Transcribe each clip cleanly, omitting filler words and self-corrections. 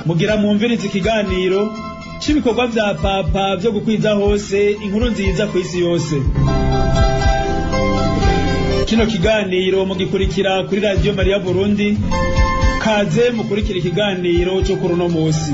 Mugira mwumvirize ikiganiro c'ibikorwa vya Papa vyo gukwiza hose inkuru nziza kw'isi yose. Kino kiganiro mugikurikira kuri Radiyo Mariya Burundi. Kaze mukurikira ikiganiro cyo kuri uno musi.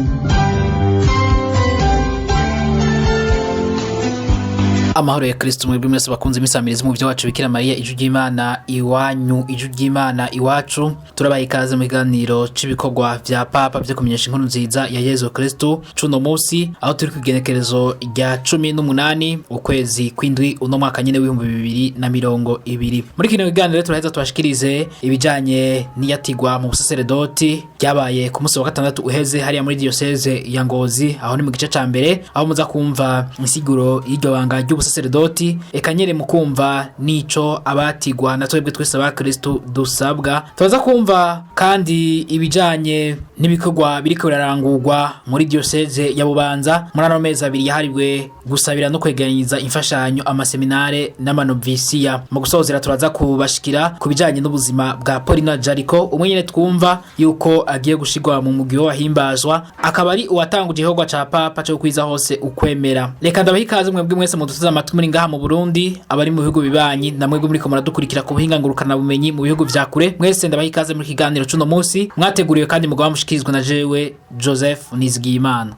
Amahoro ya Kristo mwebwe mwese bakunze imisamirizi mu byo wacu Bikira Mariya, ijwi ry'Imana iwanyu, ijwi ry'Imana iwacu. Turabaye ikaze mu kiganiro c'ibikorwa vya Papa vyo kumenyesha inkuru nziza ya Yezu Kristo cuno musi, aho turi ku igenekerezo rya 18 ukwezi kw'indwi uno mwaka nyene w'2020. Muri kino kiganiro turaheza tubashikirize ibijanye n'iyatigwa mu busaseredoti ryabaye ku musi wa gatandatu uheze hariya muri diocese ya Ngozi. Aho ni mu gice ca mbere, aho muza kumva insiguro y'iryo banga ry'ubusaseredoti, eka nyere mu kumva nico abatigwa na twebwe twese aba Kristo dusabwa. Turaza kumva kandi ibijanye n'ibikorwa biriko birarangurwa muri diocese ya Bubanza muri ano mezi abiri yahariwe gusabira no kwegeranyiriza imfashanyo amaseminare n'amanovisiya. Mu gusozera turaza kubashikira ku bijanye n'ubuzima bwa Paulina Jariko, umwe nyene twumva yuko agiye gushirwa mu mugwi w'abahimbazwa, akaba ari uwatanguje igikorwa ca Papa co kwiza hose ukwemera. Reka ndabaha ikaze mwebwe mwese muduteze amatwi muri ngaha mu Burundi, abari mu bihugu bibanyi, na mwebwe muriko muradukurikira ku buhinga ngurukana bumenyi mu bihugu vya kure. Mwese ndabaha ikaze muri kiganiro cuno musi mwateguriwe kandi mugaba mushikirizwa na jewe Joseph Nizigiyimana.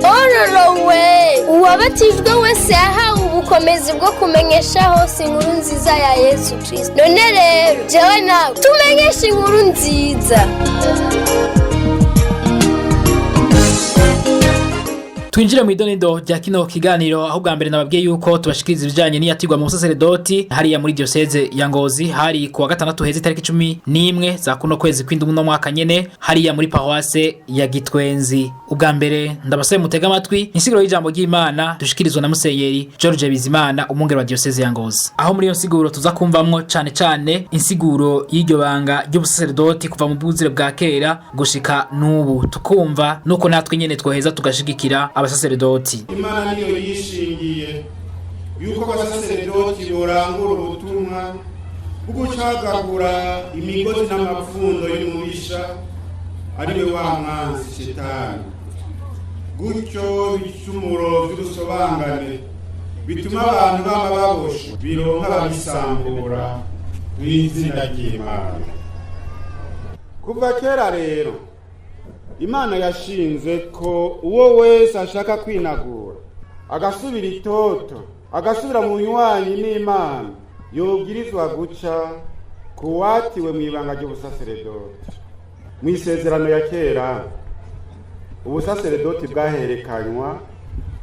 Ororowe uwabatijwe wese yahawe ubukomezi bwo kumenyesha hose inkuru nziza ya Yesu Kristo. None rero jewe nawe tumenyeshe inkuru nziza. Twinjire mu idonido rya kino kiganiro, aho bwa mbere nababwiye yuko tubashikiriza ibijanye n'iyatigwa mu busaseredoti hariya muri diocese ya Ngozi. Hari kuwa gatandatu heze itariki 11 za kuno kwezi kw'indwi no mwaka nyene, hariya muri paroisse ya Gitwenzi. Ubwa mbere ndabasabe mutega amatwi insiguro y'ijambo ry'Imana dushikirizwa na Musenyeri George Bizimana, umwungere wa diocese ya Ngozi, aho muri iyo nsiguro tuza kumvamwo cane cane insiguro y'iryo banga ry'ubusaseredoti kuva mu bwuzure bwa kera gushika n'ubu, tukumva nuko natwe nyene twoheza tugashigikira abasaseredoti. Imana niyo yishingiye yuko abasaseredoti borangura ubutumwa bwo gucagagura imigozi n'amapfundo y'umubisha, ariwe wa mwanzi Shetani, gutyo ibicumuro vy'urusobangane bituma abantu bama baboshe bironka ababisambura mw'izina ry'Imana. Kuva kera rero Imana yashinze ko uwo wese ashaka kwinagura agasubira itoto, agasubira mu nywanyi n'Imana, yobwirizwa guca kuwatiwe mu ibanga ry'ubusaseredoti. Mu isezerano ya kera ubusaseredoti bwaherekanywa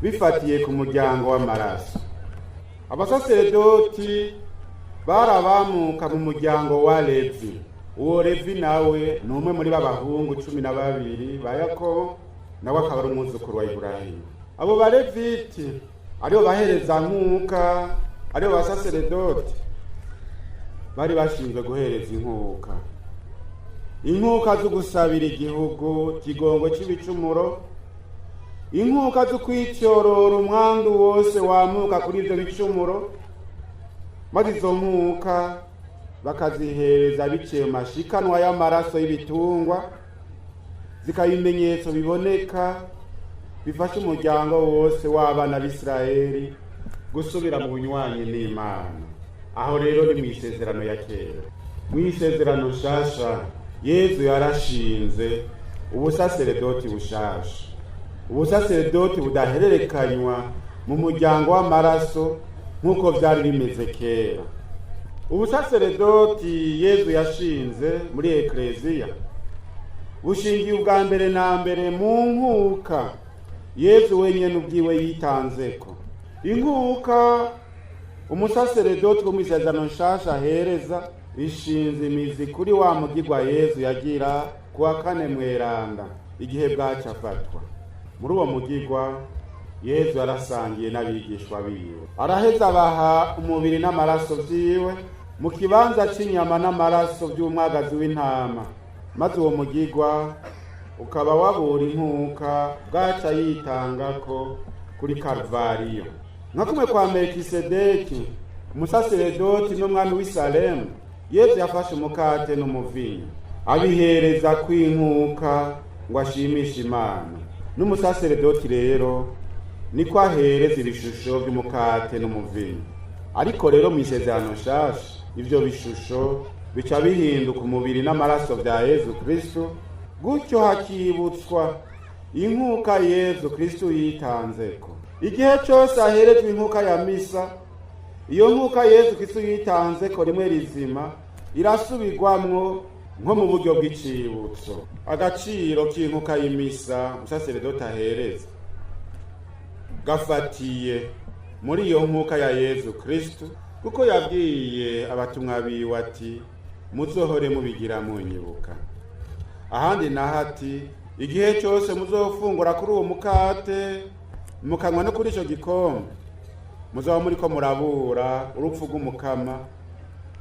bifatiye ku muryango w'amaraso. Abasaseredoti barabamuka mu muryango wa Levi. Uwo Levi nawe ni umwe muri b'abahungu 12 ba Yakobo, nawe akaba ari umwuzukuru wa Iburahimu. Abo Baleviti aribo bahereza nkuka, aribo basaseredoti, bari bashinzwe guhereza inkuka, inkuka zo gusabira igihugu kigongo c'ibicumuro, inkuka zo kwityorora umwandu wose wamuka kuri ivyo bicumuro, maze izo nkuka bakazihereza biciye mu mashikanwa y'amaraso y'ibitungwa, zikaba ibimenyetso biboneka bifasha umuryango wose w'abana b'Isirayeli gusubira mu bunywanyi n'Imana. Aho rero ni mu isezerano ya kera. Mu isezerano nshasha Yezu yarashinze ubusaseredoti bushasha, ubusaseredoti budahererekanywa mu muryango w'amaraso nk'uko vyari bimeze kera. Ubusaseredoti Yezu yashinze muri Ekleziya bushingiye ubwa mbere na mbere mu nkuka Yezu wenyene ubwiwe yitanzeko. Inkuka umusaseredoti wo mw'isezerano nshasha ahereza ishinze imizi kuri wa mugirwa Yezu yagira kuwa kane mweranda igihe bwaca afatwa. Muri uwo mugirwa Yezu yarasangiye n'abigishwa biwe, araheza abaha umubiri n'amaraso vyiwe mu kibanza c'inyama n'amaraso vy'umwagazi w'intama, maze uwo mugirwa ukaba wabura inkuka bwaca yitangako kuri Karuvariyo. Nka kumwe kwa Melkisedeki umusaseredoti n'umwami w'i Salemu, Yezu yafashe umukate n'umuvinyu abihereza kw'inkuka ngo ashimishe Imana. N'umusaseredoti rero niko ahereza ibishusho by'umukate n'umuvinyu. Ariko rero mu isezerano nshasha ivyo bishusho bica bihinduka umubiri n'amaraso vya Yezu Kristu, gutyo hakibutswa inkuka Yezu Kristu yitanzeko. Igihe cose aherejwe inkuka ya misa, iyo nkuka Yezu Kristu yitanzeko rimwe rizima irasubirwamwo nko mu buryo bw'icibutso. Agaciro k'inkuka y'imisa umusaseredoti ahereza gafatiye muri iyo nkuka ya Yezu Kristu, kuko yabwiye abatumwa biwe ati: muzohore mubigira munyibuka. Ahandi naho ati: igihe cyose muzofungura kuri uwo mukate mukanywa no kuri ico gikombe, muzaba muriko murabura urupfu rw'Umukama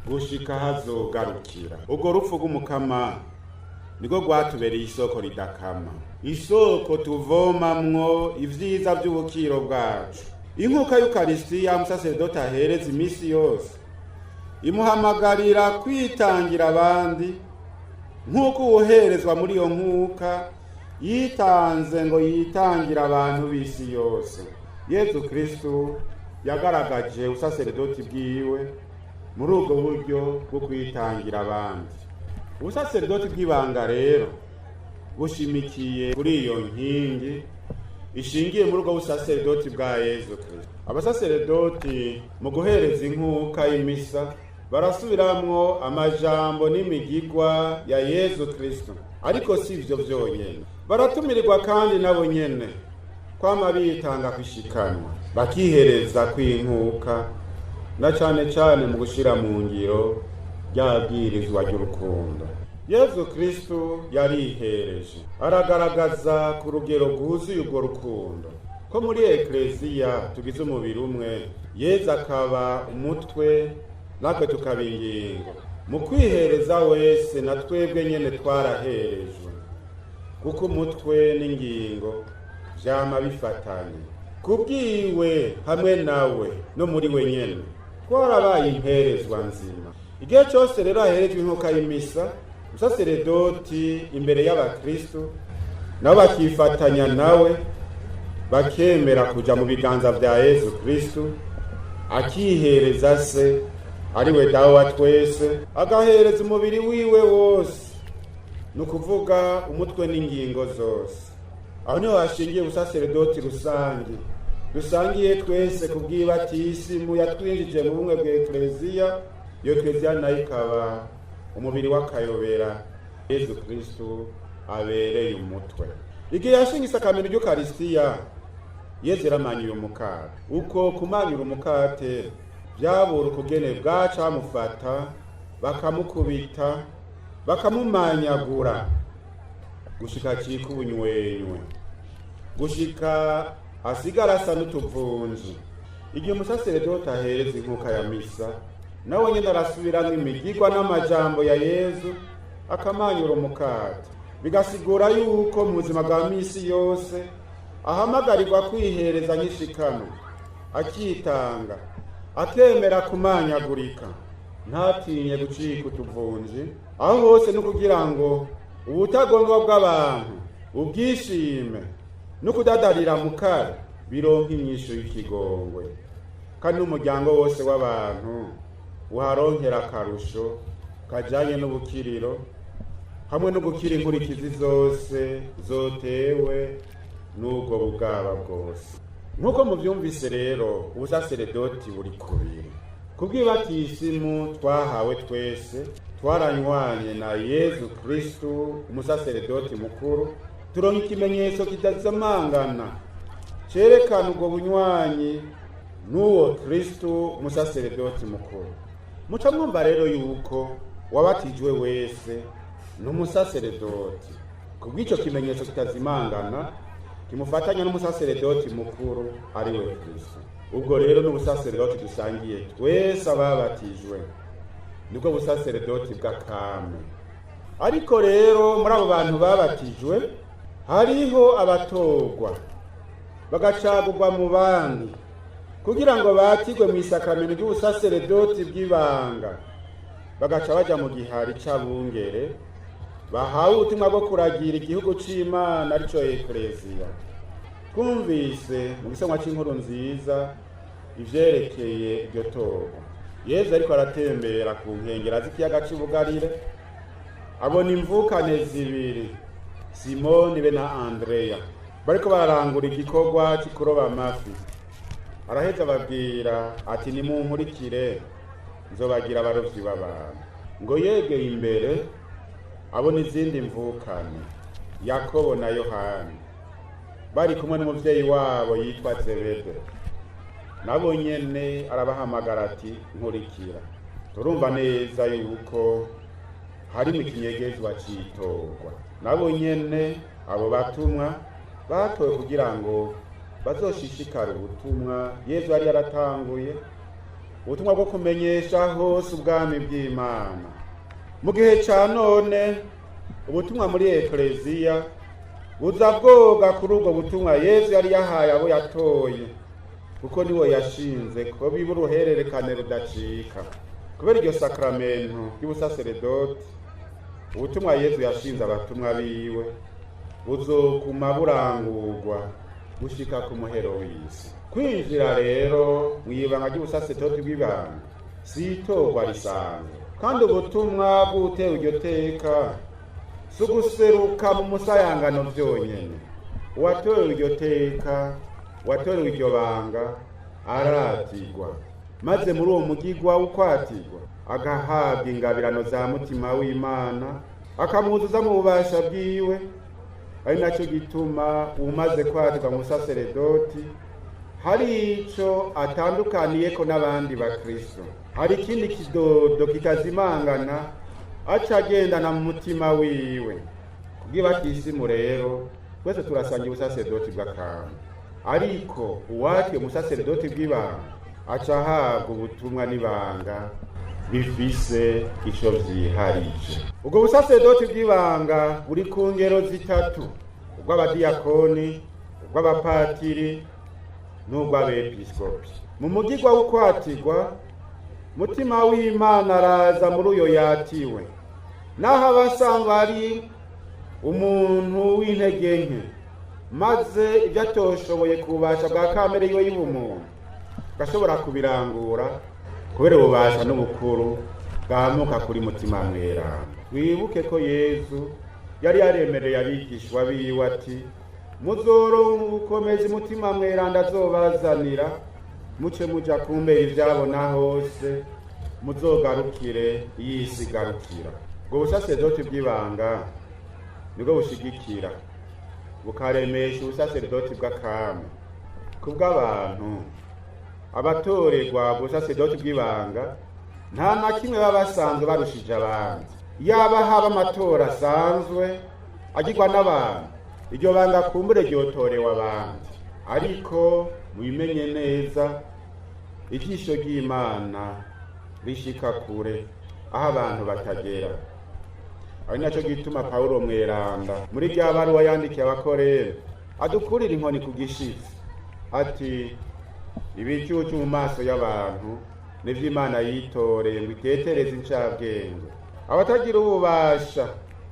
gushika hazogarukira. Urwo rupfu rw'Umukama niko rwatubereye isoko ridakama, isoko tuvomamwo ivyiza vy'ubukiro bwacu. Inkuka y'Ukaristiya umusaseredoti ahereza imisi yose imuhamagarira kwitangira abandi, nk'uko uwoherezwa muri iyo nkuka yitanze ngo yitangire abantu b'isi yose. Yezu Kristu yagaragaje ubusaseredoti bwiwe muri ubwo buryo bwo kwitangira abandi. Ubusaseredoti bw'ibanga rero bushimikiye kuri iyo nkingi ishingiye muri ubwo busaseredoti bwa Yezu Kristo. Abasaseredoti mu guhereza inkuka y'imisa barasubiramwo amajambo n'imigigwa ya Yezu Kristo. Ariko si ivyo vyonyene, baratumirirwa kandi nabo nyene kwama bitanga kwishikanwa, bakihereza kwinkuka, na cane cane mu gushira mu ngiro rya bwirizwa ry'urukundo. Yezu Kristu yarihereje, aragaragaza ku rugero rwuzuye urwo rukundo, ko muri ekleziya tugize umubiri umwe, Yezu akaba umutwe natwe tukaba ingingo. Mu kwihereza wese na twebwe nyene twaraherejwe, kuko umutwe n'ingingo vyama bifatanye. Kubwiwe hamwe nawe no muri we nyene twarabaye imperezwa nzima. Igihe cose rero aherejwe inkuka y'imisa, umusaseredoti imbere y'abakristu nabo bakifatanya nawe, bakemera kuja mu biganza vya Yezu Kristu, akihereza se ari we Dawe wa twese, agahereza umubiri wiwe wose, ni ukuvuga umutwe n'ingingo zose. Aho niho hashingiye ubusaseredoti rusange dusangiye twese kubw'ibatisimu yatwinjije mu bumwe bwa ekleziya. Iyo ekleziya nayo ikaba umubiri w'akayobera Yezu Kristu abereye umutwe. Igihe yashinga isakamento ry'Ukaristiya, Yezu yaramanyuye umukate. Uko kumanyura umukate byabura ukugene bwacamufata, bakamukubita, bakamumanyagura gushika acika ubunywenywe, gushika asigara asa n'utuvunji. Igihe umusaseredoti ahereza inkuka ya misa, nawe nyene arasubiramwo imigigwa n'amajambo ya Yezu, akamanyura umukate. Bigasigura yuko mu buzima bwa misi yose ahamagarirwa kwihereza nk'ishikano, akitanga, akemera kumanyagurika, ntatinye gucika utuvunji. Aho hose ni kugira ngo ubutagondwa bw'abantu, ubwishime no kudadarira mu kare bironka inyishu y'ikigongwe, kandi n'umuryango wose w'abantu uharonkera akarusho kajanye n'ubukiriro hamwe no gukira inkurikizi zose zotewe n'ubwo bugaba bwose. Nk'uko muvyumvise rero, ubusaseredoti buri kubiri. Kubw'ibatisimu twahawe twese, twaranywanye na Yezu Kristu umusaseredoti mukuru, turonka ikimenyetso kitazamangana cerekana ubwo bunywanyi n'uwo Kristu umusaseredoti mukuru. Muca mwumva rero yuko wabatijwe wese n'umusaseredoti. Kubw'ico kimenyetso kitazimangana kimufatanya n'umusaseredoti mukuru ari we Kristo. Ubwo rero n'ubusaseredoti dusangiye twese ababatijwe, nibwo busaseredoti bw'akame. Ariko rero muri abo bantu babatijwe hariho abatorwa bagacagurwa mu bandi kugira ngo batirwe mu isakamento ry'ubusaseredoti bw'ibanga, bagaca baja mu gihari c'abungere Bahawe ubutumwa bwo kuragira igihugu c'Imana, arico Ekleziya. Twumvise mu gisomwa c'inkuru nziza ivyerekeye iryo torwa. Yezu ariko aratembera ku nkengera z'ikiyaga c'Ibugarire, abona imvukane zibiri, Simoni be na Andreya, bariko bararangura igikorwa c'ukuroba amafi. Araheza ababwira ati: "Nimunkurikire, nzobagira abarovyi b'abantu." Ngo yegeye imbere, abona izindi mvukane, Yakobo na Yohani, bari kumwe n'umuvyeyi wabo yitwa Zebede. Nabo nyene arabahamagara ati: "Nkurikira." Turumva neza yuko harimo ikinyegezwa c'itorwa. Nabo nyene abo batumwa batowe kugira ngo bazoshishikare ubutumwa Yezu yari yaratanguye, ubutumwa bwo kumenyesha hose ubwami bw'Imana. Mu gihe ca none, ubutumwa muri Ekleziya buza bwoga kuri ubwo butumwa Yezu yari yahaye abo yatoye, kuko niwe yashinze ko biba uruhererekane rudacika. Kubera iryo sakramento ry'ubusaseredoti, ubutumwa Yezu yashinze abatumwa biwe buzokuma burangurwa gushika ku muhero w'isi. Kwinjira rero mw'ibanga ry'ubusaseredoti bw'ibanga si itorwa risanzwe, kandi ubutumwa bw'utewe iryo teka si uguseruka mu musayangano vyonyene. Uwatorewe iryo teka, uwatorewe iryo banga, aratirwa, maze muri uwo mugigwa w'ukwatirwa agahabwa ingabirano za Mutima w'Imana, akamwuzuza mu bubasha bwiwe. Ari nacyo gituma umaze kwatirwa mu busaseredoti hari ico atandukaniyeko n'abandi bakristo. Hari ikindi kidodo kitazimangana aca agendana mu mutima wiwe. Kubw'ibatisimu rero, twese turasangira ubusaseredoti bw'akantu, ariko uwatiwe umusaseredoti bw'ibanga aca ahabwa ubutumwa n'ibanga bifise ico vyiharije. Ubwo busaseredoti bw'ibanga buri ku ngero zitatu: ubw'abadiyakoni, ubw'abapatiri n'ubw'abepiskopi. Mu mugigwa w'ukwatirwa, Mutima w'Imana araza muri uyo yatiwe, naho aba asanzwe ari umuntu w'intege nke, maze ibyo atoshoboye ku bubasha bwa kamere yiwe y'ubumuntu agashobora kubirangura kubera ububasha n'ubukuru bwamuka kuri Mutima Mweranda. Wibuke ko Yezu yari yaremereye abigishwa biwe ati: "Muzoronka ubukomezi Mutima Mweranda azobazanira, muce muja kumbera ivyabona hose, muzogarukire iy'isi igarukira." Ubwo busaseredoti bw'ibanga nibwo bushigikira bukaremesha ubusaseredoti bw'akami kubw'abantu. Abatorerwa ubusaseredoti bw'ibanga nta na kimwe baba basanzwe barushije abandi. Yaba haba amatora asanzwe agirwa n'abantu, iryo banga kumbure ryotorewe abandi. Ariko mubimenye neza, ijisho ry'Imana rishika kure aho abantu batagera. Ari nacyo gituma Pawulo Mweranda muri rya baruwa yandikiye Abakorera adukurira inkoni ku gishitsi ati: "Ibicucu mu maso y'abantu nivyo Imana yitoreye ngo itetereze incabwenge, abatagira ububasha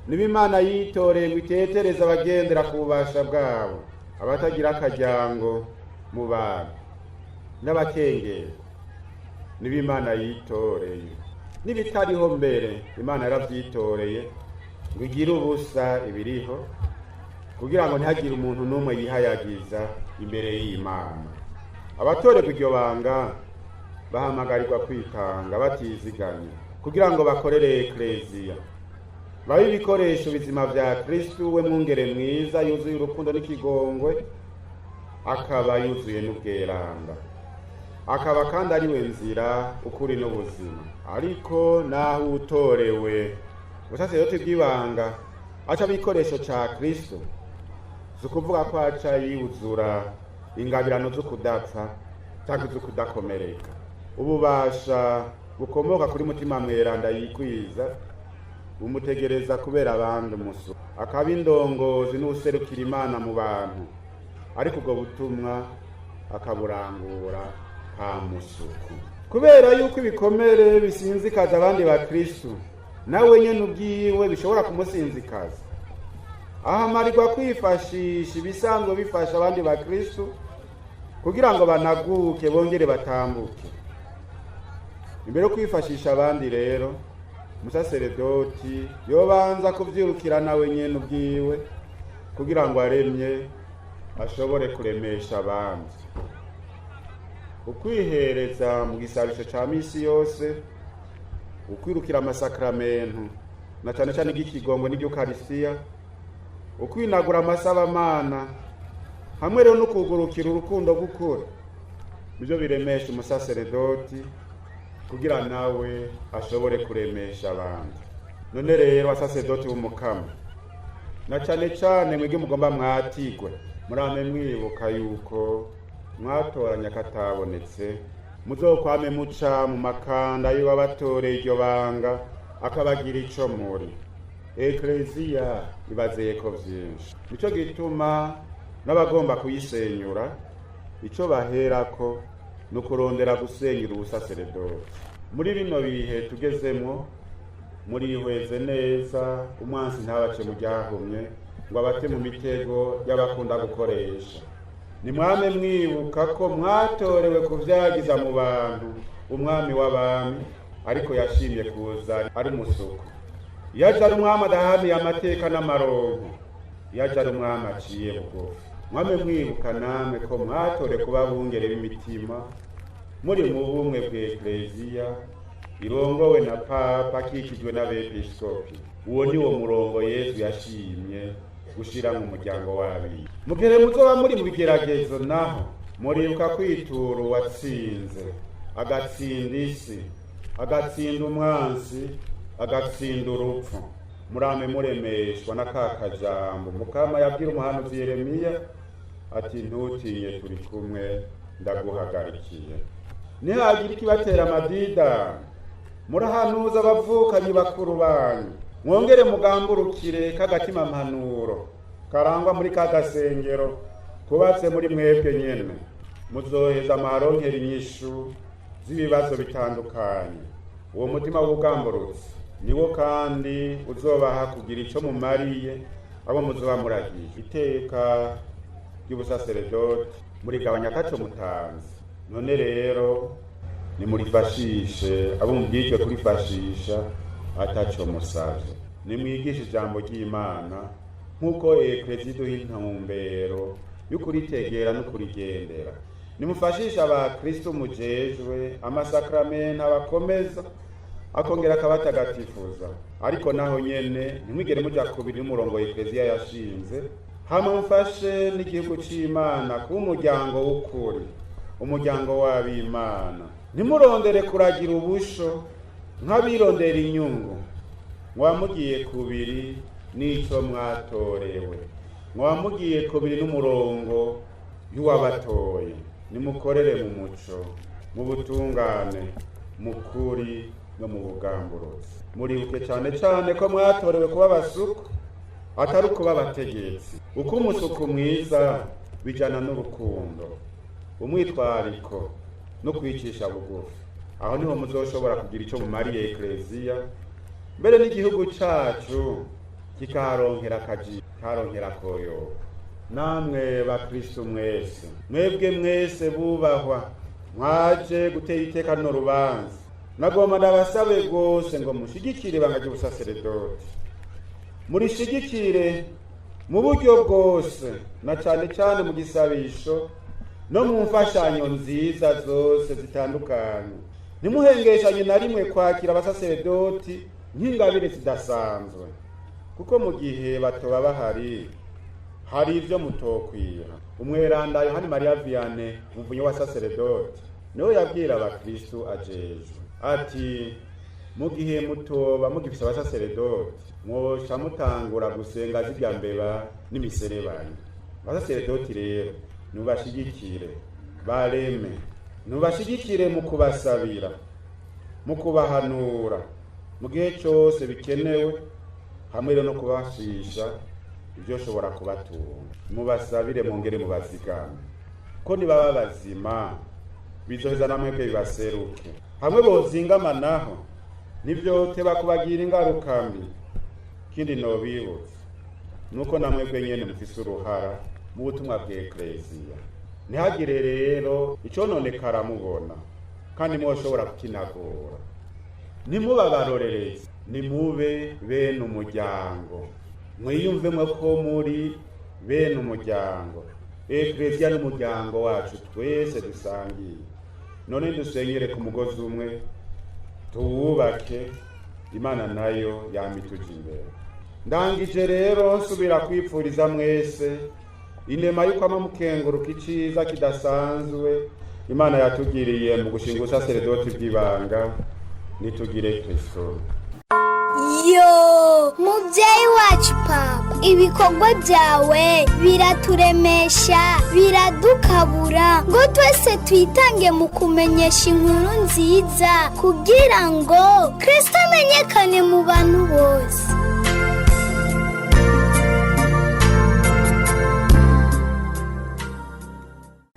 nibo Imana yitoreye ngo itetereze abagendera ku bubasha bwabo, abatagira akaryango mu bantu n'abakengera nibo Imana yitoreye, n'ibitariho mbere Imana yaravyitoreye ngo igire ubusa ibiriho, kugira ngo ntihagire umuntu n'umwe yihayagiza imbere y'Imana." Abatorerwa iryo banga bahamagarirwa kwitanga batiziganya kugira ngo bakorere Ekleziya, babe ibikoresho bizima vya Kristu, we mwungere mwiza yuzuye urukundo n'ikigongwe, akaba yuzuye n'ubweranda, akaba kandi ari we nzira, ukuri n'ubuzima. Ariko naho utorewe ubusaseredoti bw'ibanga aca ibikoresho ca Kristo, si ukuvuga ko aca yuzura ingabirano zo kudapfa cyangwa izo kudakomereka. Ububasha bukomoka kuri Mutima Mweranda yikwiza bumutegereza kubera abandi umusu, akaba indongozi n'userukira Imana mu bantu, ariko ubwo butumwa akaburangura nta musuku, kubera yuko ibikomere bisinzikaza abandi bakristu. Nawe nyene ubwiwe bishobora kumusinzikaza. Ahamarirwa kwifashisha ibisanzwe bifasha abandi bakristu kugira ngo banaguke bongere batambuke. Imbere yo kwifashisha abandi rero, umusaseredoti yobanza kuvyirukira nawe nyene ubwiwe kugira ngo aremye ashobore kuremesha abandi. Ukwihereza mu gisabisho ca misi yose, ukwirukira amasakramentu na cane cane iry'ikigongo n'iry'Ukarisitiya, ukwinagura amasabamana hamwe rero no kugurukira urukundo rw'ukuri, nivyo biremesha umusaseredoti kugira nawe ashobore kuremesha abandi. None rero abasaseredoti b'Umukama, na cane cane mwebwe mugomba mwatigwe, murame mwibuka yuko mwatoranye akatabonetse, muzokwame muca mu makanda y'uwabatoreye iryo banga akabagira ico muri. Ekleziya ibazeyeko vyinshi, nico gituma n'abagomba kuyisenyura ico baherako ni ukurondera gusenyura ubusaseredoti. Muri bino bihe tugezemwo, murihweze neza umwansi ntabace mu ryahumye ngo abate mu mitego y'abakunda gukoresha. Nimwame mwibuka ko mwatorewe kuvyagiza mu bantu umwami w'abami, ariko yashimye kuza ari umusuku. Iyo aje ari umwami adahamiye amateka n'amaronko, iyo aje ari umwami aciye bugufi. Mwame mwibuka namwe ko mwatore kuba bungere b'imitima, muri mu bumwe bwa Ekleziya irongowe na Papa akikijwe n'abepiskopi. Uwo ni wo murongo Yezu yashimye gushira mu muryango w'abiwe. Mu gihe muzoba muri mu bigeragezo naho, muribuka kwitura uwatsinze, agatsinda isi, agatsinda umwansi, agatsinda urupfu. Murame muremeshwa na ka kajambo Mukama yabwira umuhanuzi Yeremiya ati: ntutinye, turi kumwe, ndaguhagarikiye. Nihagira ikibatera amadidani, murahanuza abavukanyi bakuru banyu, mwongere mugamburukire k'agatima mpanuro karangwa muri ka gasengero kubatse muri mwebwe nyene. Muzoheza muharonkera inyishu z'ibibazo bitandukanye. Uwo mutima w'ubugamburutsi niwo kandi uzobaha kugira ico mumariye abo muzoba muragiye. Iteka ry'ubusaseredoti murigabanya akaco mutanze. None rero nimurifashishe abo mubwirijwe kurifashisha ataco musavye. Nimwigishe ijambo ry'Imana nk'uko Ekleziya iduha intumbero y'ukuritegera no kurigendera. Nimufashishe abakristo mujejwe amasakramentu abakomeza akongera akabatagatifuza, ariko naho nyene ntimwigere muja kubiri n'umurongo Ekleziya yashinze. Hama mufashe n'igihugu c'Imana kuba umuryango w'ukuri, umuryango w'ab'Imana. Ntimurondere kuragira ubusho nk'abirondera inyungu, mwaba mugiye kubiri n'ico mwatorewe, mwaba mugiye kubiri n'umurongo y'uwabatoye. Nimukorere mu muco, mu butungane, mu kuri no mu bugamburutsi. Muribuke cane cane ko mwatorewe kuba abasuku, atari ukuba abategetsi. Uko umusuku mwiza bijana n'urukundo, umwitwariko no kwicisha bugufi. Aho niho muzoshobora kugira ico mumariye Ekleziya, mbere n'igihugu cacu kikaharonkera akaji, karonkera koyoka. Namwe bakristu mwese, mwebwe mwese bubahwa, mwaje gutera iteka runo rubanza, nagomba ndabasabe rwose ngo mushigikire ibanga ry'ubusaseredoti. Murishigikire mu buryo bwose, na cane cane mu gisabisho no mu mfashanyo nziza zose zitandukanye. Ntimuhengeshanye na rimwe kwakira abasaseredoti nk'ingabire zidasanzwe, kuko mu gihe batoba bahari hari ivyo mutokwira. Umweranda Yohani Mariya Vianney, umuvunyi wa saseredoti, niwe yabwira abakristu ajejwe ati: mu gihe mutoba mugifise abasaseredoti, mwoca mutangura gusenga zirya mbeba n'imiserebanyi. Abasaseredoti rero nubashigikire, bareme, nubashigikire mu kubasabira, mu kubahanura mu gihe cose bikenewe, hamwe rero no kubashisha ibyo shobora kubatunga. Mubasabire mwongere mubazigame, ko nibaba bazima bizoheza namwebwe bibaseruke. Hamwe bozingama naho Ntivyoteba kubagira ingaruka mbi. Ikindi nobibutsa nuko namwebwe nyene mufise uruhara mu butumwa bw'Ekleziya. Ntihagire rero icononekara mubona, kandi mwoshobora kukinagura. Ntimube abarorerezi, nimube bene umuryango. Mwiyumvemwo ko muri bene umuryango. Ekleziya n'umuryango wacu twese dusangiye. None dusenyere ku mugozi umwe, tuwubake, Imana nayo yama ituja imbere. Ndangije rero nsubira kwipfuriza mwese inema y'ukwama mukenguruka iciza kidasanzwe Imana yatugiriye mu gushinga ubusaseredoti bw'ibanga. Nitugire Kristo. Yo, mubyeyi wacu Papa, ibikorwa byawe biraturemesha, biradukabura ngo twese twitange mu kumenyesha inkuru nziza kugira ngo Kristo amenyekane mu bantu bose.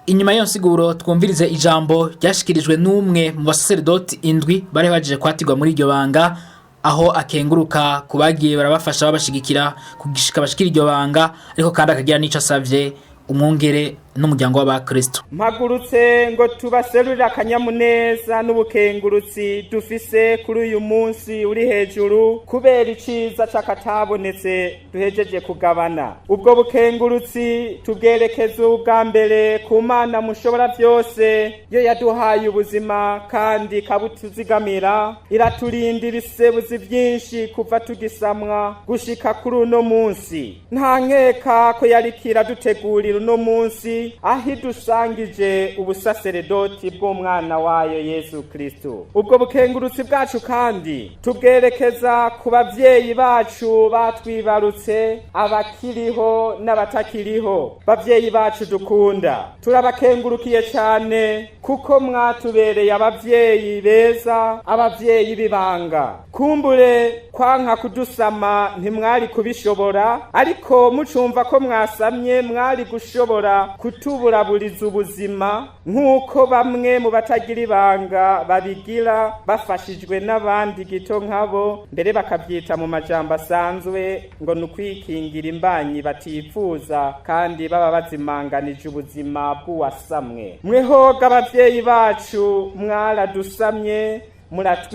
Inyuma y'iyo nsiguro, twumvirize ijambo ryashikirijwe n'umwe mu basaseredoti indwi bari baje kwatirwa muri iryo banga, aho akenguruka ku bagiye barabafasha, babashigikira kugishika bashikira iryo banga, ariko kandi akagira n'ico asavye umwungere n'umuryango w'abakristo. Mpagurutse ngo tubaserurire akanyamuneza n'ubukengurutsi dufise kuri uyu munsi uri hejuru kubera iciza c'akatabonetse duhejeje kugabana. Ubwo bukengurutsi tubwerekeza ubwa mbere ku Mana mushobora byose, yo yaduhaye ubuzima kandi ikabutuzigamira, iraturinda ibisebuzi byinshi kuva tugisamwa gushika kuri uno munsi. Nta nkeka ko yariko iradutegurira uno munsi aho idusangije ubusaseredoti bw'umwana wayo Yesu Kristo. Ubwo bukengurutsi bwacu kandi tubwerekeza ku bavyeyi bacu batwibarutse, abakiriho n'abatakiriho. Bavyeyi bacu dukunda, turabakengurukiye cyane kuko mwatubereye abavyeyi beza, abavyeyi b'ibanga. Kumbure kwanka kudusama ntimwari kubishobora, ariko mucumva ko mwasamye mwari gushobora kutuburaburiza ubuzima nk'uko bamwe mu batagira ibanga babigira bafashijwe n'abandi gito nkabo, mbere bakabyita mu majambo asanzwe ngo ni ukwikingira imbanyi batifuza, kandi baba bazimanganije ubuzima bw'uwasamwe. Mwehoga abavyeyi bacu, mwaradusamye,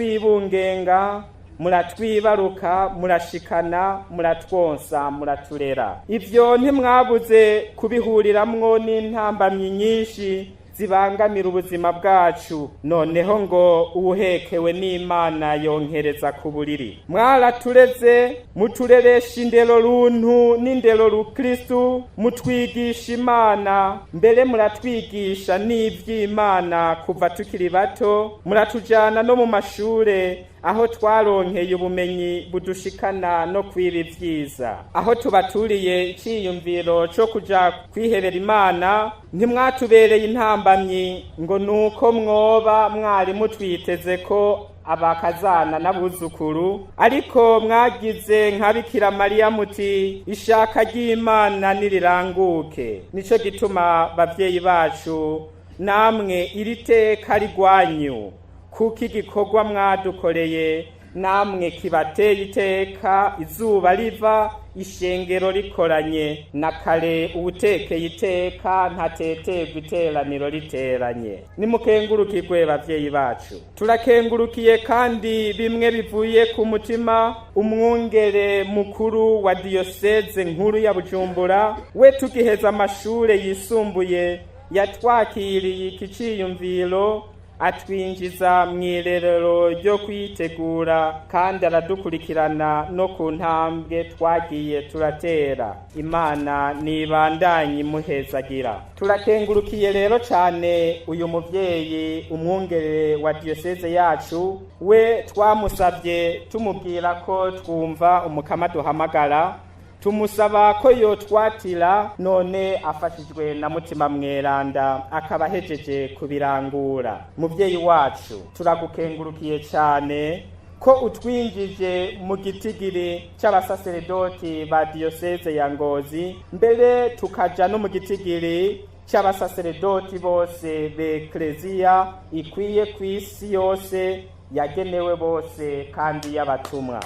muratwibungenga, muratwibaruka, murashikana, muratwonsa, muraturera. Ivyo ntimwabuze kubihuriramwo n'intambamyi nyinshi zibangamira ubuzima bwacu. Noneho ngo uwuhekewe n'Imana yonkereza ku buriri. Mwaratureze, mutureresha indero runtu n'indero rukristu, mutwigisha Imana, mbere muratwigisha n'ivy'Imana kuva tukiri bato, muratujana no mu mashure aho twaronkeye ubumenyi budushikana no kwiba ivyiza. Aho tubaturiye iciyumviro co kuja kwihebera Imana, ntimwatubereye intambamyi ngo nuko mwoba mwari mutwiteze ko abakazana n'abuzukuru, ariko mwagize nka Bikira Mariya muti ishaka ry'Imana niriranguke. Nico gituma bavyeyi bacu namwe iri teka rigwanyu, kuko igikorwa mwadukoreye namwe kibateye iteka. Izuba riva, ishengero rikoranye, na kare uwutekeye iteka ntateterwa iteraniro riteranye. Nimukengurukirwe bavyeyi bacu. Turakengurukiye kandi bimwe bivuye ku mutima umwungere mukuru wa diyoseze nkuru ya Bujumbura, we tugiheza amashure yisumbuye yatwakiriye iki ciyumviro, atwinjiza mu irerero ryo kwitegura, kandi aradukurikirana no ku ntambwe twagiye turatera. Imana nibandanye imuhezagira. Turakengurukiye rero cyane uyu muvyeyi umwungere wa diyoseze yacu, we twamusabye tumubwira ko twumva umukama duhamagara, tumusaba ko yotwatira, none afashijwe na Mutima Mweranda akaba ahejeje kubirangura. Muvyeyi wacu, turagukengurukiye cyane ko utwinjije mu gitigiri c'abasaseredoti ba diyoseze ya Ngozi, mbere tukaja no mu gitigiri c'abasaseredoti bose b'Ekleziya ikwiye kw'isi yose. Yagenewe bose kandi y'abatumwa.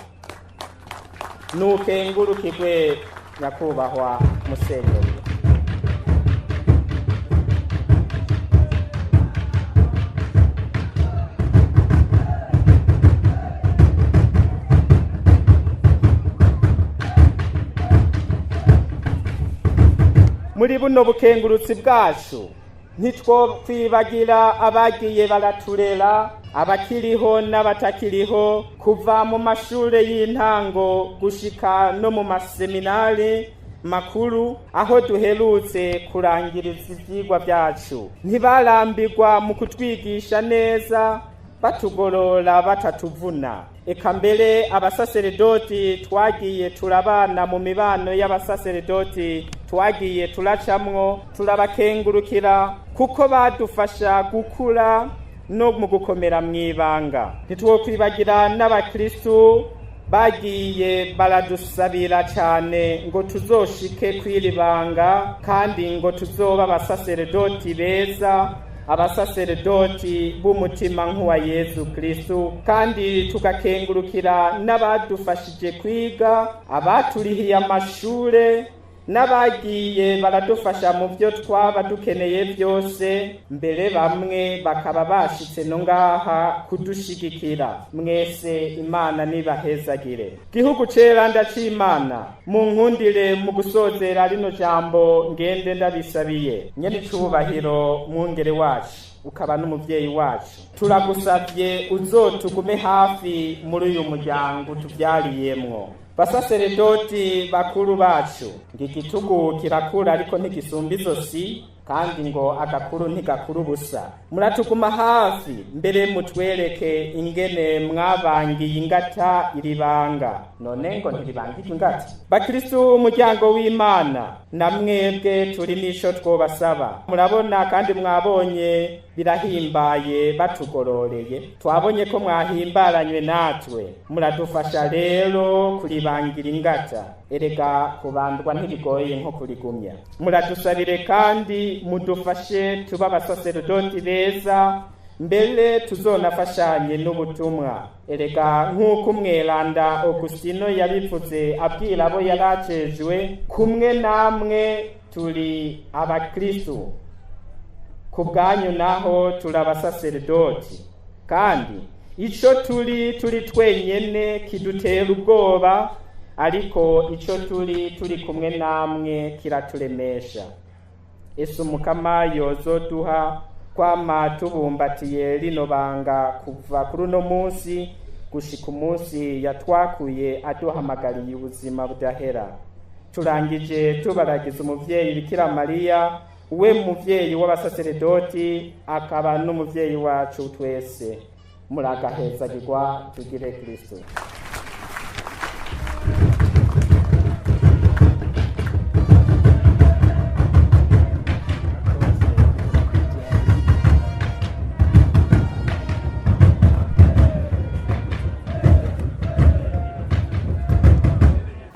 Nukengurukirwe nyakubahwa Musenyeri. Muri buno bukengurutsi bwacu ntitwokwibagira abagiye baraturera, abakiriho n'abatakiriho, kuva mu mashure y'intango gushika no mu maseminari makuru aho duherutse kurangiriza ivyigwa vyacu. Ntibarambirwa mu kutwigisha neza, batugorora batatuvuna. Eka mbere abasaseredoti twagiye turabana mu mibano y'abasaseredoti twagiye turacamwo, turabakengurukira kuko badufasha gukura no mu gukomera mw'ibanga. Ntitwokwibagira n'abakristu bagiye baradusabira cane ngo tuzoshike kw'iri banga, kandi ngo tuzoba abasaseredoti beza, abasaseredoti b'umutima nk'uwa Yezu Kristu. Kandi tugakengurukira n'abadufashije kwiga, abaturihiye amashure, n'abagiye baradufasha mu byo twaba dukeneye byose, mbere bamwe bakaba bashitse no ngaha kudushigikira. Mwese Imana nibahezagire. Gihugu ceranda c'Imana, munkundire mu gusozera rino jambo ngende ndabisabiye. Nyene icubahiro mwungere wacu, ukaba n'umuvyeyi wacu, turagusavye uzotugume hafi muri uyu muryango tuvyariyemwo. Basaseredoti bakuru bacu, ngo igitugu kirakura ariko ntigisumba izosi, kandi ngo agakuru ntigakura ubusa. Muratuguma hafi, mbere mutwereke ingene mwabangiye ingata iri banga. None ngo ntiribangirwe ingata? Bakristu umuryango w'Imana, na mwebwe turi n'ico twobasaba. Murabona kandi mwabonye birahimbaye batugororeye, twabonye ko mwahimbaranywe natwe. Muradufasha rero kuribangira ingata. Erega kubandwa ntibigoye nko kurigumya. Muradusabire kandi mudufashe tuba abasaseredoti beza, mbere tuzonafashanye n'ubutumwa. Erega nk'uko umweranda Augustino yabivuze abwira abo yarajejwe, kumwe namwe turi abakristu, ku bwanyu naho turi abasaseredoti, kandi ico turi turi twenyene kidutera ubwoba, ariko ico turi turi kumwe namwe kiraturemesha. Ese Umukama yozoduha kwama tubumbatiye rino banga kuva kuri uno munsi gushika umunsi yatwakuye aduhamagariye ubuzima budahera. Turangije tubaragiza umuvyeyi Bikira Mariya, we muvyeyi w'abasaseredoti akaba n'umuvyeyi wacu twese. Muragahezagirwa, tugire Kristo.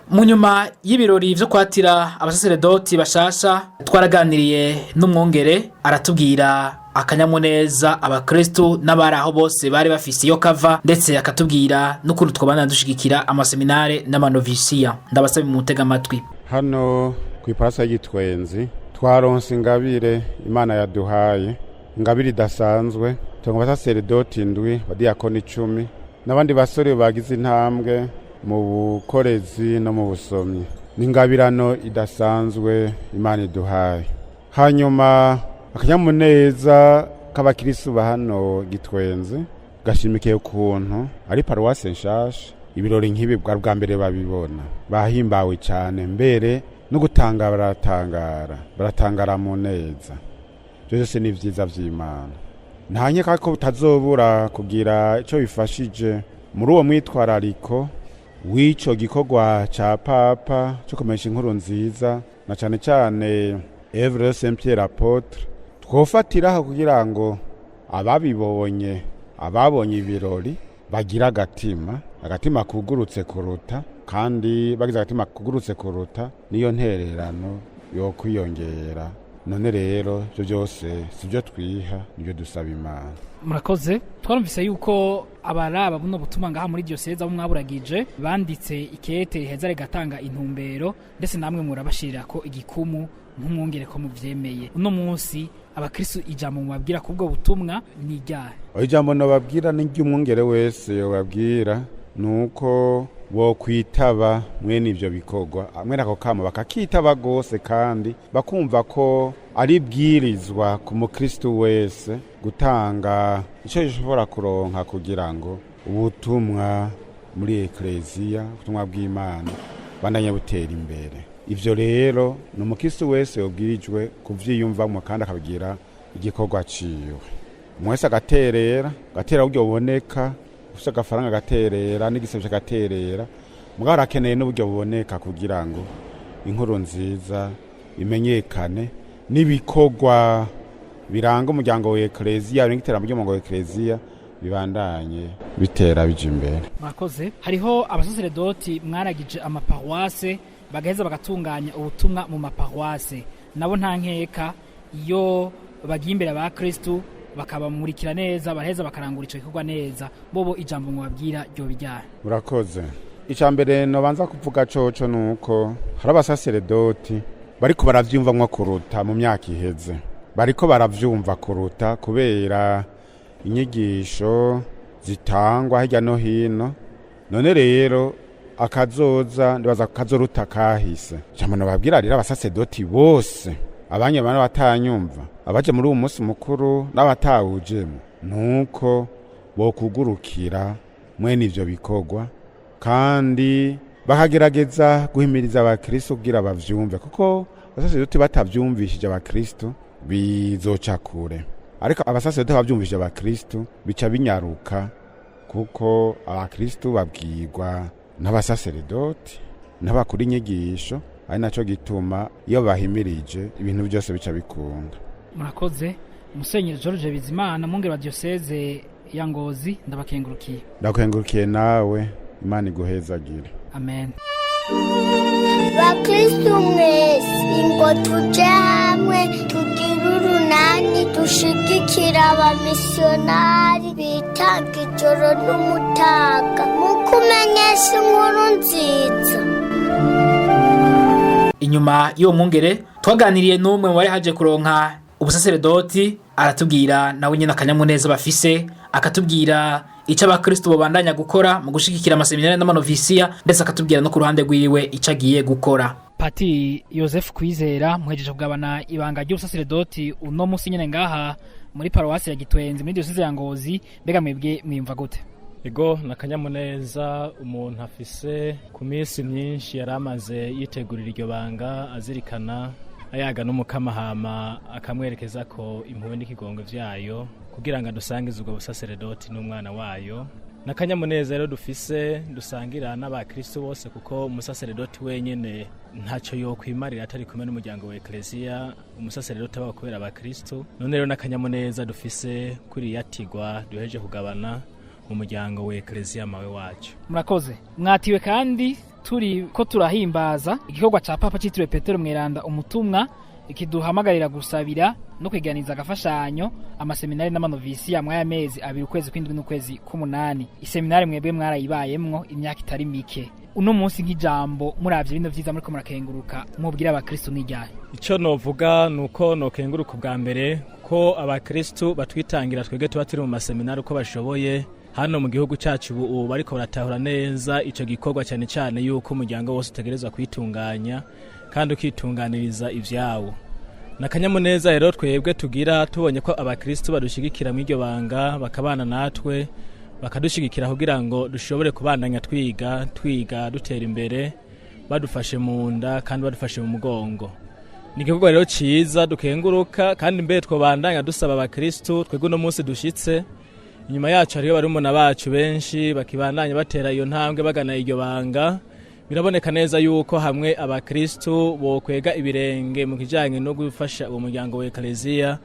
Mu nyuma y'ibirori vyo kwatira abasaseredoti bashasha, twaraganiriye n'umwungere, aratubwira akanyamuneza abakristu n'abari aho bose bari bafise iyo kava, ndetse akatubwira n'ukuntu twobana dushigikira amaseminare n'amanovisiya. Ndabasaba mutega amatwi. Hano ku iparasa y'Igitwenzi twaronse ingabire Imana yaduhaye, ingabire idasanzwe. Tungo abasaseredoti 7, abadiyakoni 10 n'abandi basore bagize intambwe mu bukorezi no mu busomyi. Ni ingabirano idasanzwe Imana iduhaye. Hanyuma akanyamuneza k'abakirisu ba hano Gitwenzi gashimikiye ukuntu ari paruwase nshasha, ibirori nk'ibi bwa bwa mbere babibona, bahimbawe cyane, mbere no gutangara baratangara, baratangara mu neza. Ibyo byose ni vyiza vy'Imana. Nta nkeka ko butazobura kugira ico bifashije muri uwo mwitwarariko w'ico gikorwa ca Papa co kumenyesha inkuru nziza, na cane cane Evre Saint Pierre Apôtre, twofatiraho kugira ngo ababibonye, ababonye ibirori bagira agatima, agatima kugurutse kuruta, kandi bagize agatima kugurutse kuruta niyo ntererano yo kwiyongera None rero ibyo byose si byo twiha, nibyo dusaba Imana. Murakoze. Twarumvise yuko abaraba buno butumwa ngaha muri diyoseze abo mwaburagije banditse ikete riheza rigatanga intumbero, ndetse namwe murabashirira ko igikumu nk'umwungere ko muvyemeye. Uno munsi abakristu ijambo mubabwira kubwo butumwa ni iryahe? Ijambo nababwira ni ry'umwungere wese yobabwira nuko bokwitaba mwene ivyo bikorwa, mwene ako kamo bakakitaba gose, kandi bakumva ko ari bwirizwa ku mukristu wese gutanga ico gishobora kuronka kugira ngo ubutumwa muri ekleziya, ubutumwa bw'Imana bandanye butera imbere. Ivyo rero ni umukristu wese yobwirijwe kuvyiyumvamwo kandi akabigira igikorwa ciwe. Mwese agaterera, agatera uburyo buboneka, ufise agafaranga agaterera, n'igisabisho agaterera, mugabo arakeneye n'uburyo buboneka kugira ngo inkuru nziza imenyekane n'ibikorwa biranga umuryango wa ekleziya, n'iterambere ry'umuryango wa ekleziya bibandanye bitera bija imbere. Murakoze. Hariho abasaseredoti mwaragije amaparuwase bagaheza bagatunganya ubutumwa mu maparuwase, nabo nta nkeka iyo bagiye imbere ba Kristu bakabamurikira neza, baraheza bakarangura ico gikorwa neza. Bobo ijambo mubabwira ryo bijyanye? Murakoze. Icya mbere nobanza kuvuga coco nuko hari abasaseredoti bariko baravyumvamwo kuruta mu myaka iheze, bariko baravyumva kuruta kubera inyigisho zitangwa hirya no hino. None rero akazoza ndibaza kazoruta kahise. Ijambo nobabwira rero abasaseredoti bose, abanyuma n'abatanyumva, abaje muri uwo munsi mukuru n'abatawujemo, nuko bokugurukira mwene ivyo bikorwa kandi bakagerageza guhimiriza abakristo kugira bavyumve, kuko abasaseredoti batavyumvishije abakristo bizoca kure, ariko abasaseredoti bavyumvishije abakristo bica binyaruka, kuko abakristo babwirwa n'abasaseredoti n'abakuru inyigisho, ari naco gituma iyo bahimirije ibintu byose bica bikunda. Murakoze. Musenyeri George Bizimana, mwungere wa diyoseze ya Ngozi, ndabakengurukiye. Ndakengurukiye nawe, Imana iguhezagire. Amen. Bakristu mwese, ingo tuje hamwe tugire urunani dushigikira abamisiyonari bitanga ijoro n'umutaga mu kumenyesha inkuru nziza. Inyuma y'uwo mwungere twaganiriye n'umwe mu bari haje kuronka ubusaseredoti, aratubwira nawe nyine akanyamuneza bafise, akatubwira icyo abakristo babandanya gukora mu gushigikira amaseminari n'amanovisiya, ndetse akatubwira no ku ruhande rwiwe icyo agiye gukora. Pati Joseph Kwizera, muhejeje kugabana ibanga ry'ubusaseredoti uno munsi nyine ngaha muri paruwasi ya Gitwenzi muri diyoseze ya Ngozi, mbega mwebwe mwiyumva gute? Ego, nakanyamuneza umuntu afise ku minsi myinshi yari amaze yitegurira iryo banga, azirikana ayaga n'umukamahama akamwerekeza ko impuhwe n'ikigongo vyayo kugira ngo adusangize ubwo busaseredoti n'umwana wayo. Nakanyamuneza rero dufise dusangira n'abakristo bose, kuko umusaseredoti wenyene ntacyo yokwimarira atari kumwe n'umuryango wa ekleziya. Umusaseredoti aba kubera abakristo. None rero nakanyamuneza dufise kuri yatigwa duheje kugabana mu muryango wa ekleziya mawe wacu. Murakoze. Mwatiwe kandi turi ko turahimbaza igikorwa ca Papa citiriwe Petero Mweranda umutumwa, ikiduhamagarira gusabira no kweganiza agafashanyo amaseminari n'amanovisiya mwaya mezi abiri, ukwezi kw'indwi n'ukwezi k'umunani. Iseminari mwebwe mwarayibayemwo imyaka itari mike. Uno munsi nk'ijambo muravye bino vyiza muriko murakenguruka mubwira abakristo n'ijyahe? Ico novuga nuko nokenguruka ubwa mbere ko abakristo batwitangira twebwe tuba turi mu maseminari uko bashoboye hano mu gihugu cyacu. Ubu bariko baratahura neza ico gikorwa, cyane cyane yuko umuryango wose utegerezwa kwitunganya kandi ukitunganiriza ivyawo. Nakanyamuneza rero twebwe tugira tubonye ko abakristo badushigikira mu iryo banga, bakabana natwe, bakadushigikira kugira ngo dushobore kubandanya twiga dutera imbere, badufashe mu nda kandi badufashe mu mugongo. Ni igikorwa rero ciza dukenguruka, kandi mbere twobandanya dusaba abakristo twebwe uno munsi dushitse inyuma yacu hariyo barumuna bacu benshi bakibandanya batera iyo ntambwe bagana iryo banga. Biraboneka neza yuko hamwe abakristo bokwega ibirenge mu kijanye no gufasha uwo muryango wa ekleziya,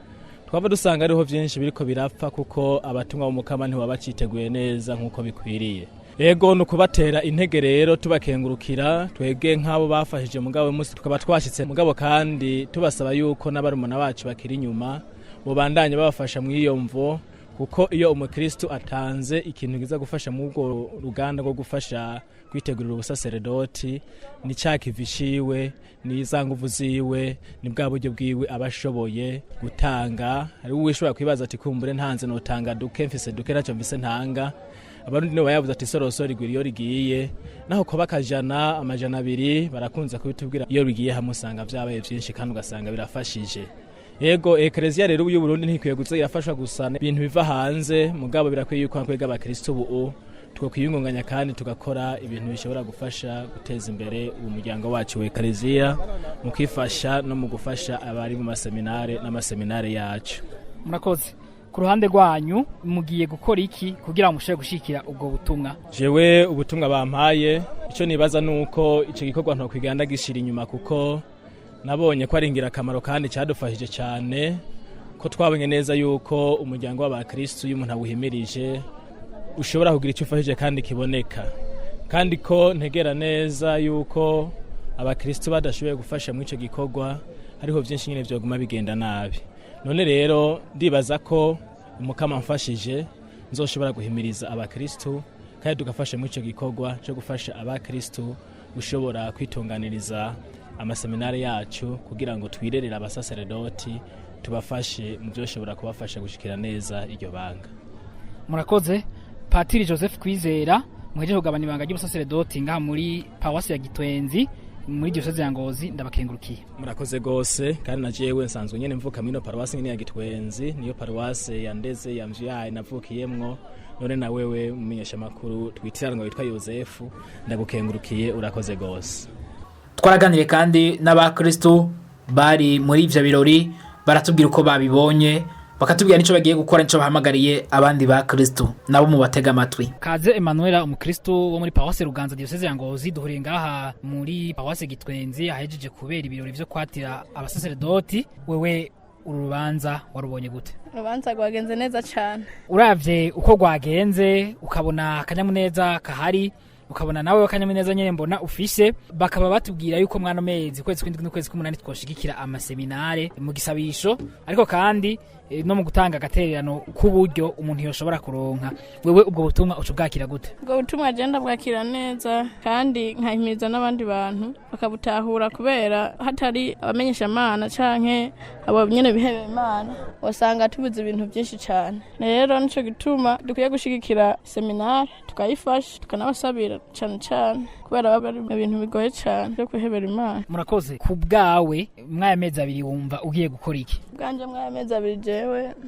twaba dusanga ariho vyinshi biriko birapfa, kuko abatumwa b'umukama ntibaba baciteguye neza nk'uko bikwiriye. Ego no kubatera intege rero tubakengurukira twebwe nk'abo bafashije mugabo munsi tukaba twashitse mugabo, kandi tubasaba yuko n'abarumuna bacu bakiri inyuma bobandanye babafasha mu iyo mvo, kuko iyo umukristo atanze ikintu kiza gufasha mu ubwo ruganda rwo gufasha kwitegurira ubusaseredoti, ni ca kivi ciwe, ni za nguvu ziwe, ni bwa buryo bwiwe aba ashoboye gutanga. Hari uwishobora kwibaza ati kumbure ntanze notanga duke, mfise duke ntacyo mfise ntanga. Abarundi nibo bayavuze ati sorosoro igwira iyo rigiye, naho kuba akajana 200 barakunze kubitubwira, iyo rigiye hamwe usanga vyabaye vyinshi kandi ugasanga birafashije. Yego, ekereziya rero y'u Burundi ntikwiye guza irafashwa gusa ibintu biva hanze, mugabo birakwiye yuko twebwe abakristo ubu twokwiyungunganya kandi tugakora ibintu bishobora gufasha guteza imbere uwo muryango wacu wa ekereziya mu kwifasha no mu gufasha abari mu maseminare n'amaseminare yacu. Murakoze. Ku ruhande rwanyu mugiye gukora iki kugira ngo mushobore gushikira ubwo butumwa? Jewe ubutumwa bampaye, icyo nibaza nuko icyo gikorwa ntokwiganda gishira inyuma, kuko nabonye ko ari ingirakamaro kandi cyadufashije cyane, ko twabonye neza yuko umuryango w'abakristo iyo umuntu awuhimirije ushobora kugira icyo ufashije kandi kiboneka, kandi ko ntegera neza yuko abakristo badashoboye gufasha muri icyo gikorwa hariho byinshi nyine byoguma bigenda nabi. None rero ndibaza ko umukama mfashije nzoshobora guhimiriza abakristo kandi tugafasha muri icyo gikorwa cyo gufasha abakristo gushobora kwitunganiriza amaseminari yacu kugira ngo twirerere abasaseredoti, tubafashe mu byoshobora kubafasha gushikira neza iryo banga. Murakoze. Patiri Joseph Kwizera, muhejeje kugabana ibanga ry'ubusaseredoti ngaha muri paruwasi ya Gitwenzi muri diyoseze ya Ngozi, ndabakengurukiye. Murakoze gose, kandi na jewe nsanzwe nyene mvuka muri paruwasi nyene ya Gitwenzi, niyo paruwasi ya Ndeze ya mvyaye navukiyemwo. None na wewe mumenyesha makuru twitiranwa witwa Yosefu, ndagukengurukiye, urakoze gose. Twaraganiriye kandi n'abakristo bari muri ivyo birori, baratubwira uko babibonye, bakatubwira nico bagiye gukora, nico bahamagariye abandi bakristo nabo mu batega amatwi. Kaze Emmanuel, umukristo wo muri paruwasi Ruganza diyoseze ya Ngozi, duhuriye ngaha muri paruwasi Gitwenzi ahejeje kubera ibirori vyo kwatira abasaseredoti. Wewe uru rubanza warubonye gute? Urubanza rwagenze neza cyane. Uravye uko rwagenze ukabona akanyamuneza kahari, ukabona nawe akanyamuneza nyene mbona ufise, bakaba batubwira yuko mwana mezi kwezi kwindwi n'ukwezi k'umunani twoshigikira amaseminare mu gisabisho, ariko kandi no mu gutanga agatererano k'uburyo umuntu yoshobora kuronka. Wewe ubwo butumwa uca ubwakira gute? Ubwo butumwa je ndabwakira neza kandi nkahimiriza n'abandi bantu bakabutahura, kubera hatari abamenyesha Imana canke abo nyene bihebeye Imana wasanga tubuze ibintu byinshi cyane. Rero nico gituma dukwiye gushigikira seminare, tukayifasha, tukanabasabira cyane cyane, kubera baba bari mu bintu bigoye cyane byo kwihebera Imana. Murakoze. Ku bwawe mwaya mezi abiri wumva ugiye gukora iki? Bwanje mwaya mezi abiri jewe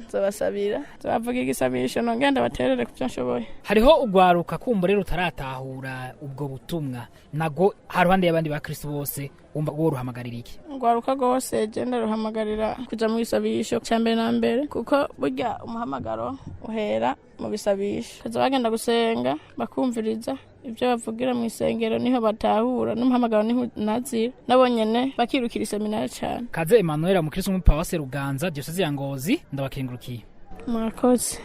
nzobasabira, nzobavuga igisabisho nongenda baterere kubyo nshoboye. Hariho ugwaruka kumbure rutaratahura ubwo butumwa, nago haruhande y'abandi bakristo bose wumva uwo ruhamagarira iki? Ugwaruka rwose je ndaruhamagarira kuja mu gisabisho cya mbere na mbere, kuko burya umuhamagaro uhera mu bisabisho. Kaza bagenda gusenga bakumviriza ibyo bavugira mu isengero, niho batahura n'umuhamagaro niho nazira, nabo nyene bakirukira iseminari cyane. Kaze Emmanuel, umukristo mu paruwasi Ruganza diyoseze ya Ngozi, ndabakengurukiye. Murakoze.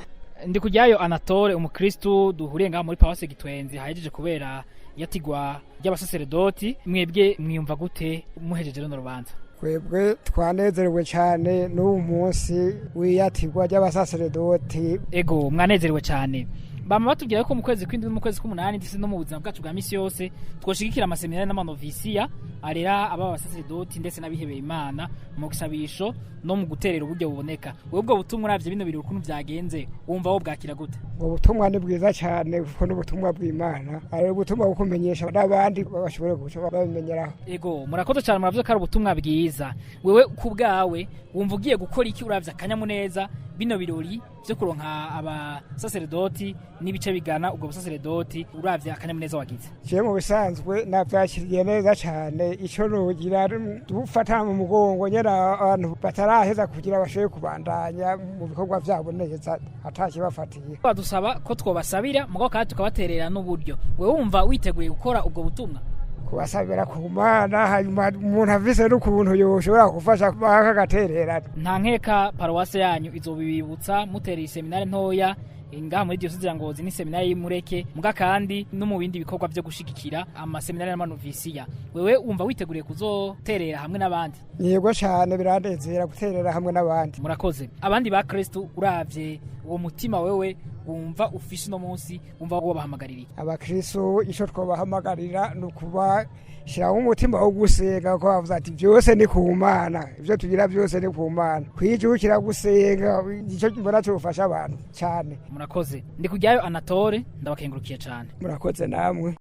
Ndi kujyayo Anatole, umukristo duhuriye ngaha muri paruwasi Gitwenzi hahejeje kubera yatigwa ry'abasaseredoti. Mwebwe mwiyumva gute muhejeje runo rubanza? Twebwe twanezerewe cyane n'uwo munsi w'iyatigwa ry'abasaseredoti. Ego, mwanezerewe cyane. Bama batubwira ko mu kwezi kw'indwi no mu kwezi k'umunani ndetse no mu buzima bwacu bwa misi yose twoshigikira amaseminari n'amanovisiya arera aba abasaseredoti ndetse n'abihebeye Imana mu gisabisho no mu guterera uburyo buboneka. Wewe ubwo butumwa uravye bino birori ukuntu vyagenze wumva wo bwakira gute? Ubwo butumwa ni bwiza cyane kuko ni ubutumwa bw'Imana, ari ubutumwa bwo kumenyesha n'abandi bashobora guca babimenyeraho. Ego, murakoze cyane, muravuze ko ari ubutumwa bwiza. Wewe ku bwawe wumva ugiye gukora iki uravye akanyamuneza bino birori vyo kuronka abasaseredoti n'ibice bigana ubwo busaseredoti, uravye akanyamuneza wagize? Je mu bisanzwe navyakiriye neza cyane, ico nogira dufata mu mugongo nyene abantu bataraheza kugira bashobore kubandanya mu bikorwa vyabo neza atakibafatiye. Badusaba ko twobasabira mugabo kandi tukabaterera n'uburyo. Wewe wumva witeguye gukora ubwo butumwa? Kubasabira ku Mana, hanyuma umuntu afise n'ukuntu yoshobora gufasha bakagaterera. Nta nkeka paruwase yanyu izobibibutsa mutereye iseminari ntoya ngaha muri diyoseze ya Ngozi ni seminari y'Imureke, muga kandi no mu bindi bikorwa byo gushigikira amaseminari n'amanovisiya. Wewe wumva witeguriye kuzoterera hamwe n'abandi? Yego cyane, biranezera guterera hamwe n'abandi. Murakoze. Abandi ba Kristo, uravye uwo mutima wewe wumva ufise uno munsi, wumva wobahamagarira iki? Abakristo ico twobahamagarira ni ukuba shiraho umutima wo gusenga, ko bavuze ati byose ni ku Mana, ibyo tugira byose ni ku Mana, kwijukira gusenga, icyo mbona cyofasha abantu cyane. Murakoze. Ndi kujyayo Anatole, ndabakengurukiye cyane. Murakoze namwe.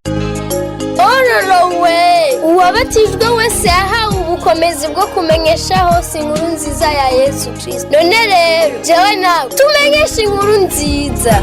Ororowe, uwabatijwe wese yahawe ubukomezi bwo kumenyesha hose inkuru nziza ya Yesu Kristo. None rero jewe nawe tumenyeshe inkuru nziza.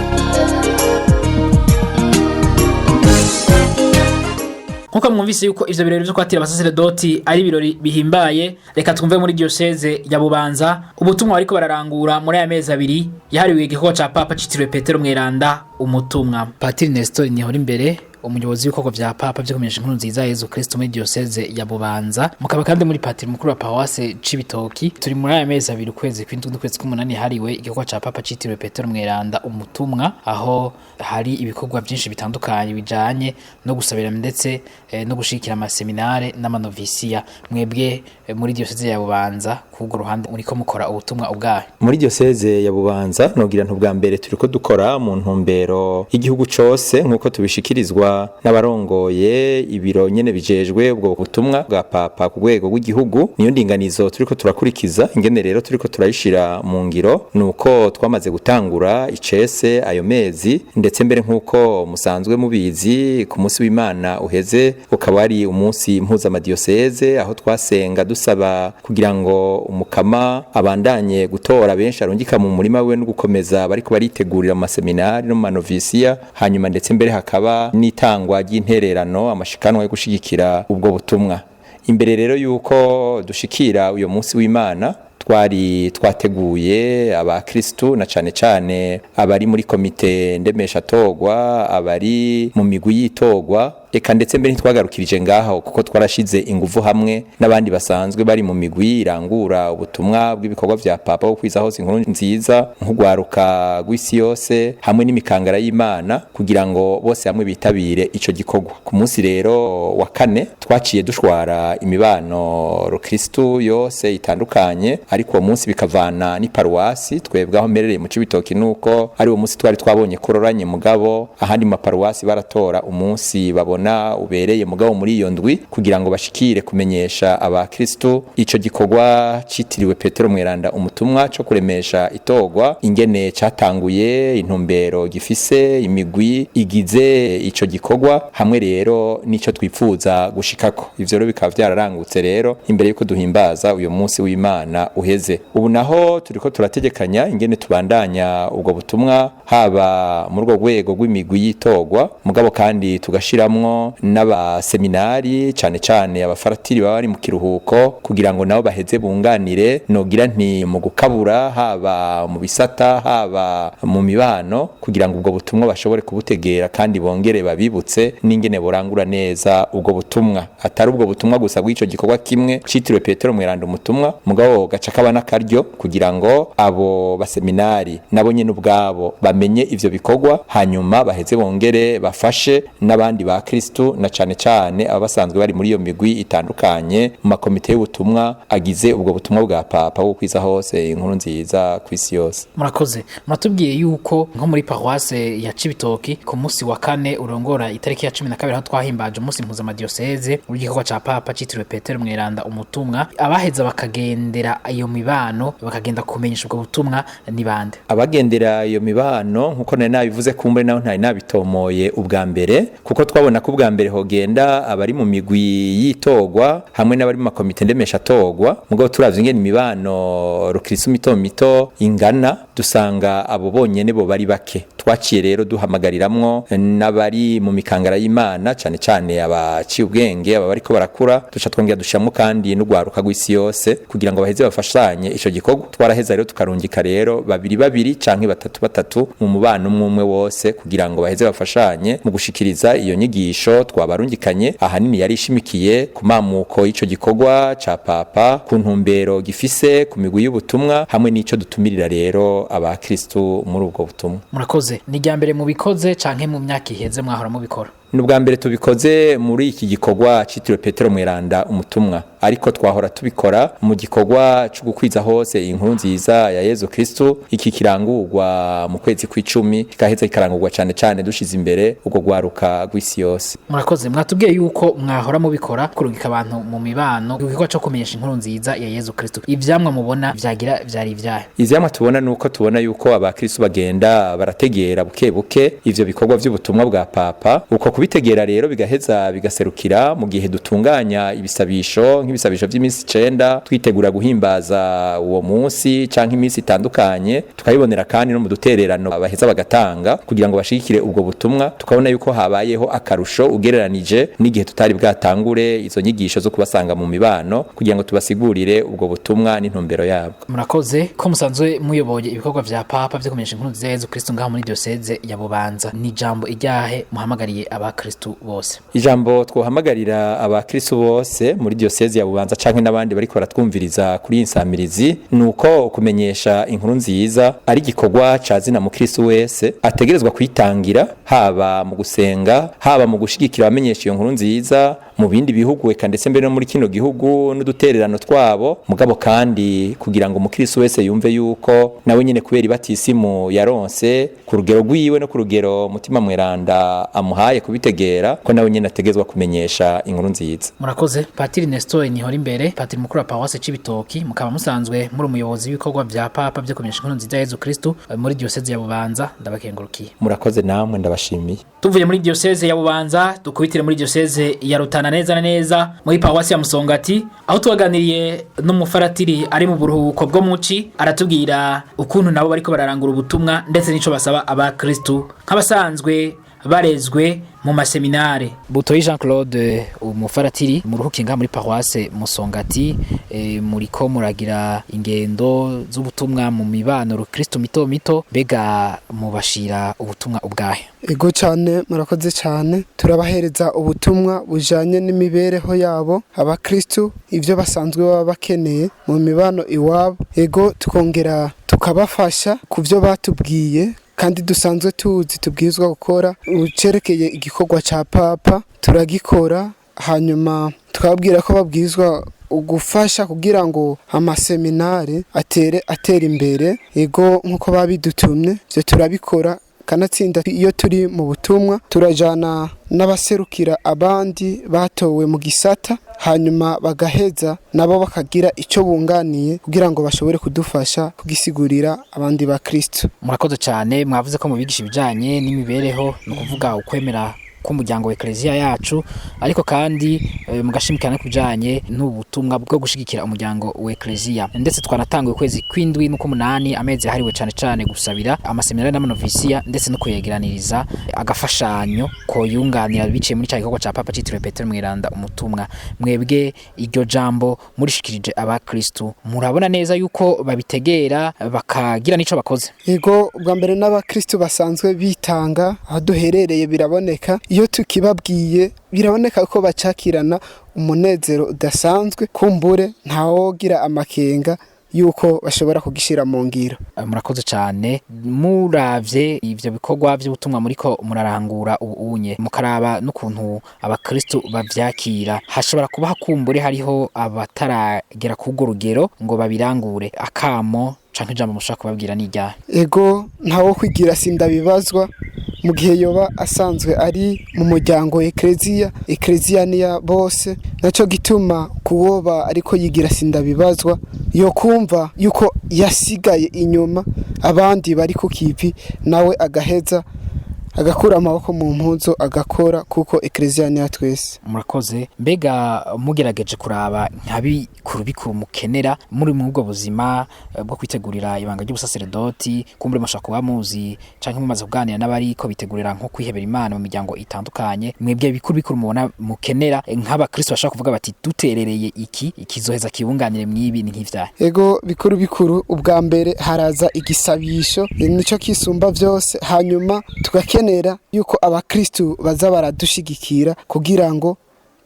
Nkuko mwumvise yuko ivyo birori vyo kwatira abasaseredoti ari ibirori bihimbaye, reka twumve muri diyoseze ya Bubanza ubutumwa bariko bararangura muri aya mezi 2 yahariwe igikorwa ca Papa citiriwe Petero Mweranda umutumwa. Patiri Nestor Nihora imbere, umuyobozi w'ibikorwa vya Papa vyo kumenyesha inkuru nziza ya Yezu Kristo muri diyoseze ya Bubanza, mukaba kandi muri patiri mukuru wa paruwase Cibitoki. Turi muri aya mezi 2, ukwezi kw'indwi n'ukwezi k'umunani, hariwe igikorwa ca Papa citiriwe Petero Mweranda umutumwa, aho hari ibikorwa vyinshi bitandukanye bijanye no gusabira ndetse no gushigikira amaseminare n'amanovisiya. Mwebwe muri diyoseze ya Bubanza kubwo ruhande muriko mukora ubutumwa ubwayo? Muri diyoseze ya Bubanza nogira ntubwa mbere turiko dukora mu ntumbero y'igihugu cose, nkuko tubishikirizwa n'abarongoye ibiro nyene bijejwe ubwo butumwa bwa Papa ku rwego rw'igihugu. Niyo ndinganizo turiko turakurikiza. Ingene rero turiko turayishira mu ngiro nuko twamaze gutangura icese ayo mezi, ndetse mbere nkuko musanzwe mubizi ku munsi w'Imana uheze ukaba ari umunsi mpuzamadiyoseze, aho twasenga dusaba kugira ngo umukama abandanye gutora benshi arungika mu murima we no gukomeza bariko baritegurira mu maseminari no mu manovisiya, hanyuma ndetse mbere hakaba n'itangwa ry'intererano, amashikanwa yo gushigikira ubwo butumwa. Imbere rero yuko dushikira uyo munsi w'Imana, twari twateguye abakristu na cane cane abari muri komite ndemesha togwa, abari mu migwi yitogwa, eka ndetse mbere ntitwagarukirije ngaho, kuko twarashize inguvu hamwe n'abandi basanzwe bari mu migwi irangura ubutumwa bw'ibikorwa vya Papa wo kwiza hose inkuru nziza, nk'ugwaruka rw'isi yose hamwe n'imikangara y'Imana, kugira ngo bose hamwe bitabire ico gikorwa. Ku munsi rero wa kane twaciye dushwara imibano rukristu yose itandukanye, ariko uwo munsi bikavana ni paruwasi twebwe aho mperereye mu Cibitoki, nuko ari uwo munsi twari twabonye kororanye, mugabo ahandi mu maparuwasi baratora umunsi babona ubereye mugabo muri iyo ndwi, kugira ngo bashikire kumenyesha abakristo ico gikorwa citiriwe Petero Mweranda umutumwa co kuremesha itogwa, ingene catanguye, intumbero gifise, imigwi igize ico gikorwa, hamwe rero nico twipfuza gushikako. Ivyo rero bikaba vyararangutse rero imbere yuko duhimbaza uyo munsi w'Imana uheze. Ubu naho turiko turategekanya ingene tubandanya ubwo butumwa, haba muri urwo rwego rw'imigwi y'itogwa, mugabo kandi tugashiramwo n'abaseminari, cane cane abafaratiri baba bari mu kiruhuko, kugira ngo nabo baheze bunganire nogira nti mu gukabura, haba mu bisata, haba mu mibano, kugira ngo ubwo butumwa bashobore kubutegera kandi bongere babibutse n'ingene borangura neza ubwo butumwa, atari ubwo butumwa gusa bw'ico gikorwa kimwe citiriwe Petero Mweranda umutumwa, mugabo gaca kaba n'akaryo kugira ngo abo baseminari nabo nyene ubwabo bamenye ivyo bikorwa, hanyuma baheze bongere bafashe n'abandi ba Kristo na cane cane abasanzwe bari muri iyo migwi itandukanye mu makomite y'ubutumwa agize ubwo butumwa bwa Papa wo kwiza hose inkuru nziza kwisi yose. Murakoze. Muratubwiye yuko nko muri paroisse ya Cibitoki ku munsi wa kane urongora itariki ya 12, aho twahimbaje umunsi mpuzamadiyoseze w'igikorwa ca Papa citiriwe Petero Mweranda umutumwa, abaheza bakagendera iyo mibano bakagenda kumenyesha ubwo butumwa ni bande? Abagendera iyo mibano nkuko nari nabivuze, kumbure naho ntari nabitomoye ubwa mbere, kuko twabona ko ubwa mbere hogenda abari mu migwi yitogwa hamwe n'abari mu makomite ndemesha togwa, mugabo turavye ingene imibano rukristo mito mito ingana, Dusanga abo bonyene bo bari bake. Twaciye rero duhamagariramwo n'abari mu mikangara y'Imana, cane cane abaciye ubwenge, aba bariko barakura. Duca twongera dushiramo kandi n'ugwaruka rw'isi yose kugira ngo baheze bafashanye ico gikorwa. Twaraheza rero tukarungika rero babiri babiri canke batatu batatu mu mubano umwe umwe wose kugira ngo baheze bafashanye mu gushikiriza iyo nyigisho twabarungikanye. Ahanini yari ishimikiye ku mamuko y'ico gikorwa ca Papa, ku ntumbero gifise ku migwi y'ubutumwa, hamwe n'ico dutumirira rero abakristu muri ubwo butumwa. Murakoze. Ni irya mbere mubikoze canke mu myaka iheze mwahora mubikora? Ni ubwa mbere tubikoze muri iki gikorwa citiriwe Petero Mweranda umutumwa, ariko twahora tubikora mu gikorwa cyo gukwiza hose inkuru nziza ya Yezu Kristu. Iki kirangurwa mu kwezi kw'icumi, kikaheza kikarangurwa cane cane dushize imbere ubwo gwaruka rw'isi yose. Murakoze. Mwatubwiye yuko mwahora mubikora, kurungika abantu mu mibano, igikorwa cyo kumenyesha inkuru nziza ya Yezu Kristu. Ivyamwa mubona vyagira vyari ivyahe? Ivyamwa tubona nuko tubona yuko abakristu bagenda barategera buke buke ivyo bikorwa vy'ubutumwa bwa Papa. Uko kubitegera rero bigaheza bigaserukira mu gihe dutunganya ibisabisho, nk'ibisabisho by'iminsi 9 twitegura guhimbaza uwo munsi canke iminsi itandukanye. Tukabibonera kandi no mu dutererano abaheza bagatanga kugira ngo bashigikire ubwo butumwa. Tukabona yuko habayeho akarusho ugereranije n'igihe tutari bwatangure izo nyigisho zo kubasanga mu mibano kugira ngo tubasigurire ubwo butumwa n'intumbero yabwo. Murakoze. Ko musanzwe muyoboye ibikorwa vya Papa vyo kumenyesha inkuru nziza ya Yezu Kristu ngaho muri diocese ya Bubanza, ni jambo iryahe muhamagariye abakristu bose? Ijambo twohamagarira abakristu bose muri diocese ya Bubanza canke n'abandi bariko baratwumviriza kuri insamirizi nuko kumenyesha inkuru nziza ari igikorwa ca zina mukristu wese ategerezwa kwitangira, haba mu gusenga, haba mu gushigikira abamenyesha iyo nkuru nziza mu bindi bihugu, eka ndetse mbere no muri kino gihugu n'udutererano twabo. Mugabo kandi kugira ngo umukristu wese yumve yuko nawe nyene kubera ibatisimu yaronse ku rugero rwiwe no ku rugero Mutima Mweranda amuhaye kubitegera, ko nawe nyene ategezwa kumenyesha inkuru nziza. Murakoze. Patiri Nestor Nihora imbere, patiri mukuru wa Paroisse Cibitoki, mukaba musanzwe muri umuyobozi w'ibikorwa vya Papa vyo kumenyesha inkuru nziza ya Yezu Kristu muri diocese ya Bubanza, ndabakengurukiye. Murakoze namwe, ndabashimiye. Tuvuye muri diocese ya Bubanza dukubitire muri diocese ya Rutana, neza na neza muri paruwasi ya Musongati, aho tuwaganiriye n'umufaratiri ari mu buruhuko bwo muci, aratubwira ukuntu nabo bariko bararangura ubutumwa ndetse n'ico basaba abakristu nk'abasanzwe barezwe mu maseminare. Butoyi Jean Claude, umufaratiri muruhukiye ngaha muri paroisse Musongati, muriko muragira ingendo z'ubutumwa mu mibano rukristo mito mito, mbega mubashira ubutumwa ubwahe? Ego cyane, murakoze cyane. Turabahereza ubutumwa bujanye n'imibereho yabo abakristu, ivyo basanzwe baba bakeneye mu mibano iwabo. Ego, tukongera tukabafasha ku byo batubwiye kandi dusanzwe tuzi tubwirizwa gukora. Ucerekeye igikorwa ca Papa turagikora, hanyuma tukababwira ko babwirizwa gufasha kugira ngo amaseminari atere atera imbere. Ego, nk'uko babidutumye, ivyo turabikora. Kanatsinda iyo turi mu butumwa turajana n'abaserukira abandi batowe mu gisata, hanyuma bagaheza nabo bakagira icyo bunganiye kugira ngo bashobore kudufasha kugisigurira abandi bakristu. Murakoze cyane. Mwavuze ko mubigisha ibijanye n'imibereho, ni ukuvuga ukwemera k'umuryango wa Eklezia yacu, ariko kandi mugashimikana no kubijanye n'ubutumwa bwo gushigikira umuryango wa Eklezia. Ndetse twanatanguye ukwezi kw'indwi n'ukw'umunani, amezi yahariwe cane cane gusabira amaseminari n'amanovisiya ndetse no kuyegeraniriza agafashanyo koyunganira biciye muri ca gikorwa ca Papa citiriwe Petero Mweranda umutumwa. Mwebwe iryo jambo murishikirije abakristu, murabona neza yuko babitegera bakagira n'ico bakoze? Ego, bwa mbere n'abakristu basanzwe bitanga aho duherereye biraboneka. Iyo tukibabwiye biraboneka ko bacakirana umunezero udasanzwe, kumbure ntawogira amakenga yuko bashobora kugishira mu ngiro. Murakoze cyane. Muravye ivyo bikorwa vy'ubutumwa muriko murarangura ubu unye, mukaraba n'ukuntu abakristu bavyakira, hashobora kuba hakumbure hariho abataragera k'urwo rugero ngo babirangure, akamo canke ijambo mushaka kubabwira ni iryahe? Ego, ntawo kwigira sindabibazwa mu gihe yoba asanzwe ari mu muryango Eklezia. Eklezia ni ya bose, naco gituma kuwoba ariko yigira sindabibazwa yo kumva yuko yasigaye inyuma abandi bari ku kivi, nawe agaheza agakura amaboko mu mpuzu agakora, kuko ekleziya ni ya twese. Murakoze. Mbega mugerageje kuraba nka bikuru bikuru mukenera muri mu ubwo buzima bwo kwitegurira ibanga ry'ubusaseredoti, kumbure mushobora kuba muzi canke mumaze kuganira n'abariko bitegurira nko kwihebera Imana mu miryango itandukanye, mwebwe bikuru bikuru mubona mukenera nk'abakristo bashobora kuvuga bati duterereye iki ikizoheza kibunganire mwibi ni nk'ivyahe? Ego, bikuru bikuru ubwa mbere haraza igisabisho, nico kisumba vyose. Hanyuma tugakenera yuko abakristu baza baradushigikira kugira ngo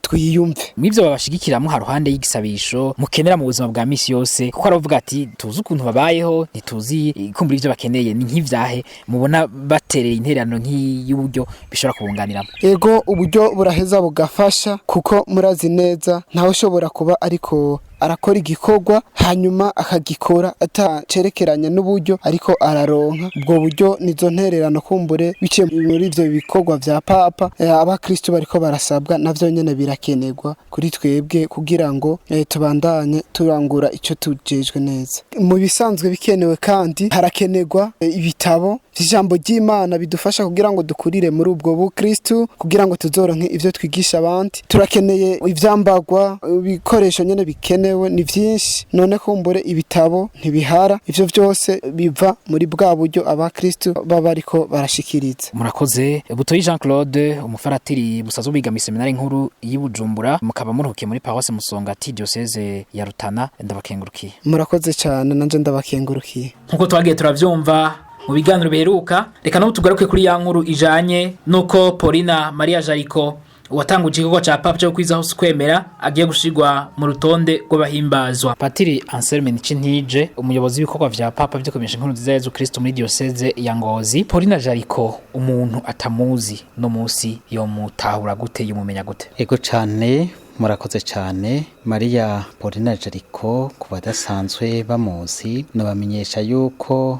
twiyumve. Mw'ivyo babashigikiramwo haruhande y'igisabisho mukenera mu buzima bwa misi yose, kuko aravuga ati tuzi ukuntu babayeho, ntituzi kumbura ivyo bakeneye, ni nk'ivyahe mubona batereye intererano nk'iy'uburyo bishobora kubunganiramo? Ego, uburyo buraheza bugafasha, kuko murazi neza ntawe ushobora kuba ariko arakora igikorwa hanyuma akagikora atacerekeranya n'uburyo ariko araronka. Ubwo buryo nizo ntererano kumbure biciye muri ivyo bikorwa vya Papa abakristu bariko barasabwa, navyo nyene birakenerwa kuri twebwe kugira ngo tubandanye turangura ico tujejwe neza. Mu bisanzwe bikenewe kandi harakenerwa ibitabo vy'ijambo ry'Imana bidufasha kugira ngo dukurire muri ubwo bukristu, kugira ngo tuzoronke ivyo twigisha abandi. Turakeneye ivyambagwa, ibikoresho nyene bikenewe ni vyinshi, none kumbure ibitabo ntibihara. Ivyo vyose biva muri bwa buryo abakristu baba bariko barashikiriza. Murakoze. Butoyi Jean Claude, umufaratiri musaza wiga mu seminari nkuru y'i Bujumbura, mukaba muruhukiye muri paroisse Musongati, diocese ya Rutana, ndabakengurukiye. Murakoze cyane, nanje ndabakengurukiye. Nkuko twagiye turavyumva mu biganiro biheruka, reka n'ubu tugaruke kuri ya nkuru ijanye nuko Paulina Maria Jariko, uwatanguje igikorwa ca Papa cyo kwiza hose kwemera, agiye gushirwa mu rutonde rw'abahimbazwa. Patiri Anselme Nicintije, umuyobozi w'ibikorwa vya Papa vyo kumenyesha inkuru nziza ya Yezu Kristo muri diocese ya Ngozi, Paulina Jariko umuntu atamuzi no musi yomutahura gute, yomumenya gute? Ego cane, murakoze cane. Maria Paulina Jariko, ku badasanzwe bamuzi, nabamenyesha yuko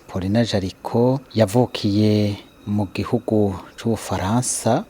Paulina Jariko yavukiye mu gihugu c'Ubufaransa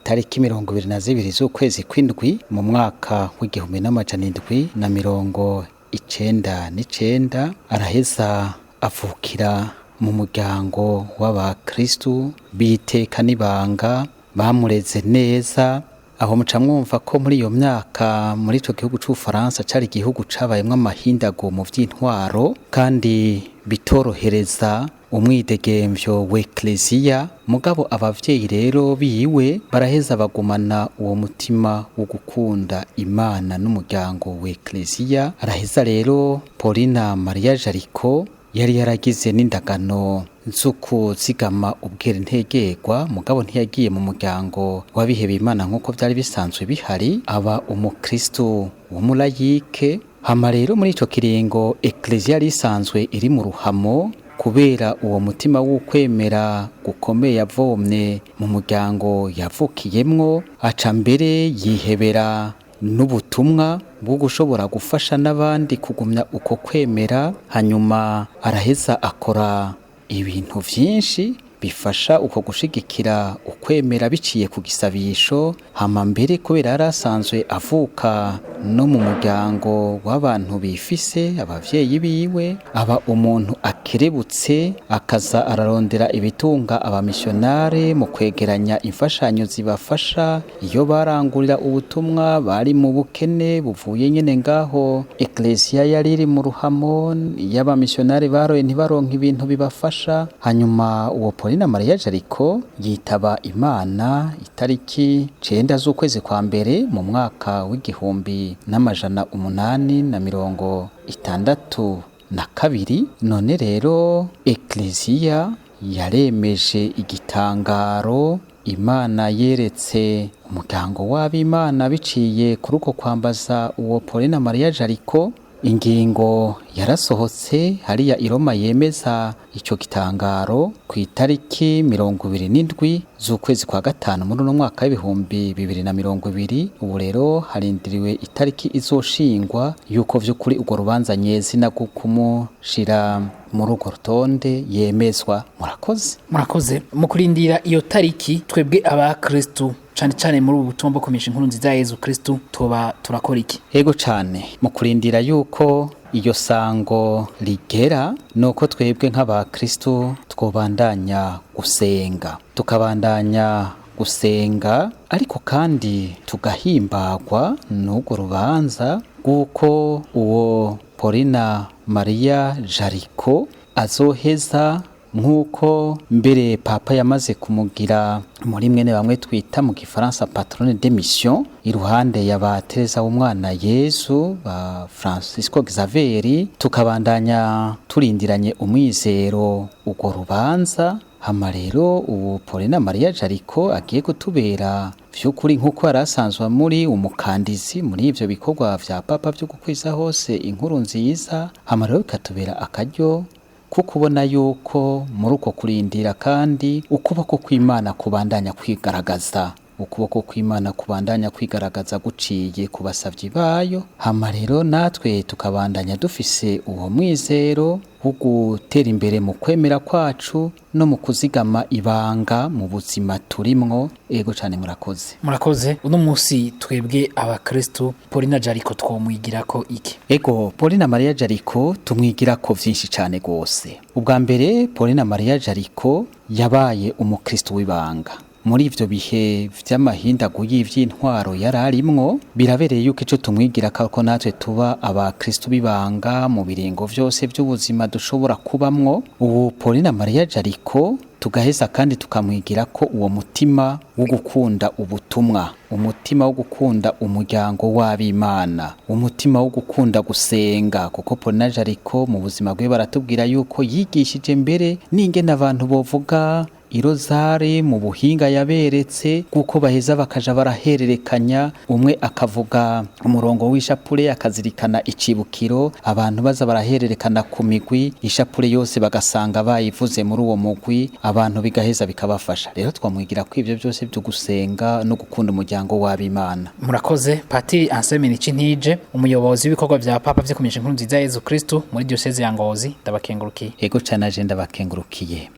tariki 22 z'ukwezi kw'indwi mu mwaka w'1799. Araheza avukira mu muryango w'abakristu biteka n'ibanga, bamureze neza. Aho muca mwumva ko muri iyo myaka muri ico gihugu c'Ubufaransa cari igihugu cabayemwo amahindago mu vy'intwaro, kandi bitorohereza umwidegemvyo w'ekleziya. Mugabo abavyeyi rero biwe baraheza bagumana uwo mutima wo gukunda Imana n'umuryango w'ekleziya. Araheza rero Paulina Maria Jariko yari yaragize n'indagano zo kuzigama ubwere ntegerwa, mugabo ntiyagiye mu muryango w'abihebeye Imana nk'uko vyari bisanzwe bihari, aba umukristo w'umulayike. Hama rero muri ico kiringo ekleziya yari isanzwe iri mu ruhamo, kubera uwo mutima w'ukwemera gukomeye yavomye mu muryango yavukiyemwo, aca mbere yihebera n'ubutumwa bwo gushobora gufasha n'abandi kugumya uko kwemera. Hanyuma araheza akora ibintu vyinshi bifasha uko gushigikira ukwemera biciye ku gisabisho. Hama mbere kubera yari asanzwe avuka no mu muryango w'abantu bifise, abavyeyi biwe, aba umuntu akerebutse, akaza ararondera ibitunga abamisiyonare mu kwegeranya imfashanyo zibafasha iyo barangurira ubutumwa. Bari mu bukene buvuye nyene ngaho ekleziya yari iri mu ruhamo, iyo abamisiyonare baroye ntibaronke ibintu bibafasha. Hanyuma uwo Paulina Maria Jariko yitaba Imana itariki 9 z'ukwezi kwa mbere mu mwaka w'1862. None rero ekleziya yaremeje igitangaro Imana yeretse umuryango w'abimana biciye kuri uko kwambaza uwo Paulina Maria Jariko. Ingingo yarasohotse hariya i Roma yemeza ico gitangaro ku itariki 27 z'ukwezi kwa gatanu muri uno mwaka w'2020. Ubu rero harindiriwe itariki izoshingwa yuko vy'ukuri urwo rubanza nyezina rwo kumushira muri urwo rutonde yemezwa. Murakoze. Murakoze. Mu kurindira iyo tariki, twebwe abakristu cane cane muri ubu butumwa bwo kumenyesha inkuru nziza ya Yezu Kristu, tuba turakora iki? Ego cane, mu kurindira yuko iyo sango rigera, nuko twebwe nk'abakristo twobandanya gusenga, tukabandanya gusenga, ariko kandi tugahimbagwa n'urwo rubanza rw'uko uwo Paulina Maria Jaricot azoheza, nk'uko mbere Papa yamaze kumugira muri mwene bamwe twita mu gifaransa patronne de mission, iruhande ya ba Teresa w'umwana Yesu, ba Francisco Xavier. Tukabandanya turindiranye umwizero urwo rubanza. Hama rero ubu Paulina Maria Jaricot agiye kutubera vy'ukuri, nk'uko yari asanzwe muri umukandizi muri ivyo bikorwa vya Papa vyo gukwiza hose inkuru nziza. Hama rero bikatubera akaryo ko kubona yuko muri uko kurindira kandi ukuboko kw'Imana kubandanya kwigaragaza, ukuboko kw'Imana kubandanya kwigaragaza guciye ku basavyi bayo. Hama rero natwe tukabandanya dufise uwo mwizero wo gutera imbere mu kwemera kwacu no mu kuzigama ibanga mu buzima turimwo. Ego cane, murakoze. Murakoze. Uno munsi twebwe abakristo Paulina Jaricot twomwigirako iki? Ego, Paulina Maria Jaricot tumwigirako vyinshi cane gose. Ubwa mbere, Paulina Maria Jaricot yabaye umukristo w'ibanga muri ivyo bihe vy'amahindagu y'ivy'intwaro yari arimwo. Birabereye yuko ico tumwigira ko natwe tuba abakristo b'ibanga mu biringo vyose vy'ubuzima dushobora kubamwo. Ubu Paulina Maria Jaricot tugaheza kandi tukamwigira ko uwo mutima wo gukunda ubutumwa, umutima wo gukunda umuryango w'abimana, umutima wo gukunda gusenga, kuko Paulina Jaricot mu buzima bwe baratubwira yuko yigishije mbere n'ingene abantu bovuga irozare mu buhinga yaberetse, kuko baheza bakaja barahererekanya, umwe akavuga umurongo w'ishapure akazirikana icibukiro, abantu baza barahererekana ku migwi, ishapure yose bagasanga bayivuze muri uwo mugwi, abantu bigaheza bikabafasha. Rero twamwigira ko ivyo byose byo gusenga no gukunda umuryango w'abimana. Murakoze, Patiri Anselme Nicintije, umuyobozi w'ibikorwa vya Papa vyo kumenyesha inkuru nziza ya Yezu Kristu muri diocese ya Ngozi. Ndabakengurukiye. Ego cane, aje ndabakengurukiye.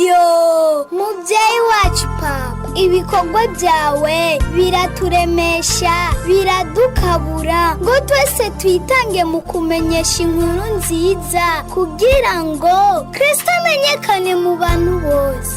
Yo, mubyeyi wacu Papa, ibikorwa byawe biraturemesha, biradukabura ngo twese twitange mu kumenyesha inkuru nziza kugira ngo Kristo amenyekane mu bantu bose.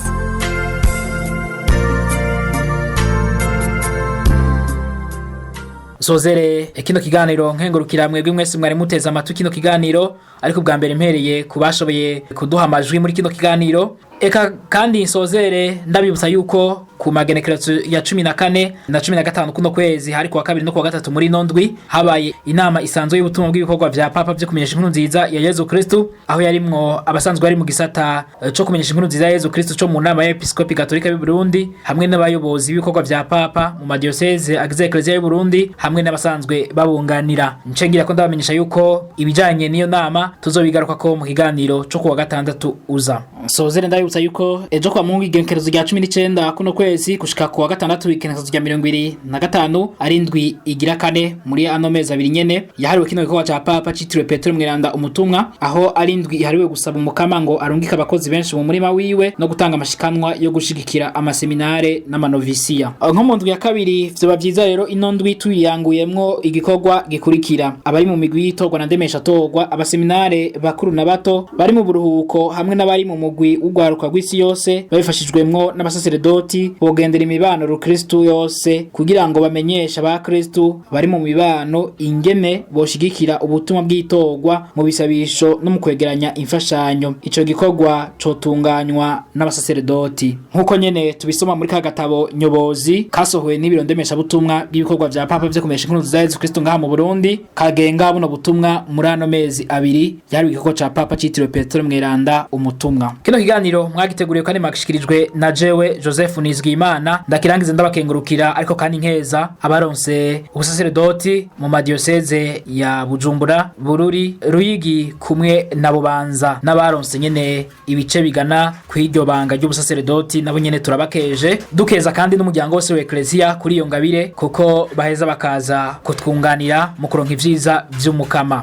Sozere kino kiganiro nkengurukira mwebwe mwese mwari muteze amatwi kino kiganiro, ariko bwa mbere mpereye kubashoboye kuduha amajwi muri kino kiganiro. Eka kandi nsozere ndabibutsa yuko ku magenekerezo ya 14 na 15 kuno kwezi, hari kuwa kabiri no kuwa gatatu muri nondwi, habaye inama isanzwe y'ubutumwa bw'ibikorwa vya Papa vyo kumenyesha inkuru nziza ya Yezu Kristu, aho yarimwo abasanzwe bari mu gisata co kumenyesha inkuru nziza ya Yezu Kristu co mu nama ya Episkopi Katolika y'u Burundi, hamwe n'abayobozi b'ibikorwa vya Papa mu madiocese agize Eklezia y'u Burundi, hamwe n'abasanzwe babunganira. Ncengira ko ndabamenyesha yuko ibijanye n'iyo nama tuzobigaruka ko mu kiganiro co kuwa gatandatu uza. Sozere ndabibutsa yuko ejo kwa Mungu igenekerezo rya 19 kuno kwezi gushika kuwa gatandatu igenekerezo rya 25 ari indwi igira kane muri ano mezi abiri nyene yahariwe kino gikorwa ca Papa citiriwe Petero Mweranda umutumwa, aho ari indwi ihariwe gusaba umukama ngo arungike abakozi benshi mu murima wiwe no gutanga amashikanwa yo gushigikira amaseminare n'amanovisiya. Nko mu ndwi ya kabiri vyoba vyiza rero ino ndwi tuyiyanguyemwo igikorwa gikurikira: abari mu migwi y'itorwa na ndemesha torwa, abaseminare bakuru na bato bari mu buruhuko, hamwe n'abari mu mugwi w'ugwaruka rw'isi yose, babifashijwemwo n'abasaseredoti, bogendera imibano rukristu yose kugira ngo bamenyeshe abakristu bari mu mibano ingene boshigikira ubutumwa bw'itorwa mu bisabisho no mu kwegeranya imfashanyo. Ico gikorwa cotunganywa n'abasaseredoti nkuko nyene tubisoma muri ka gatabo nyobozi kasohowe n'ibiro ndemeshabutumwa bw'ibikorwa vya Papa vyo kumenyesha inkuru nziza ya Yezu Kristu ngaha mu Burundi, kagenga buno butumwa muri ano mezi abiri yari igikorwa ca Papa citiriwe Petero Mweranda umutumwa. Kino kiganiro mwagiteguriwe kandi mwagishikirijwe na jewe Joseph Nizigimana. Ndakirangiza ndabakengurukira, ariko kandi nkeza abaronse ubusaseredoti mu madiocese ya Bujumbura, Bururi, Ruyigi kumwe na Bubanza, n'abaronse nyene ibice bigana kw'iryo banga ry'ubusaseredoti nabo nyene turabakeje. Dukeza kandi n'umuryango wose wa Ecclesia kuri iyo ngabire, kuko baheza bakaza kutwunganira mu kuronka ivyiza vy'umukama.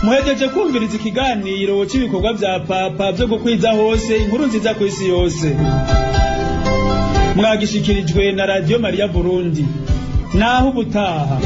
Muhejeje. Muhejeje kumviriza ikiganiro c'ibikorwa vya Papa vyo gukwiza hose inkuru nziza kw'isi yose. Mwagishikirijwe na Radiyo Mariya Burundi. Naho ubutaha.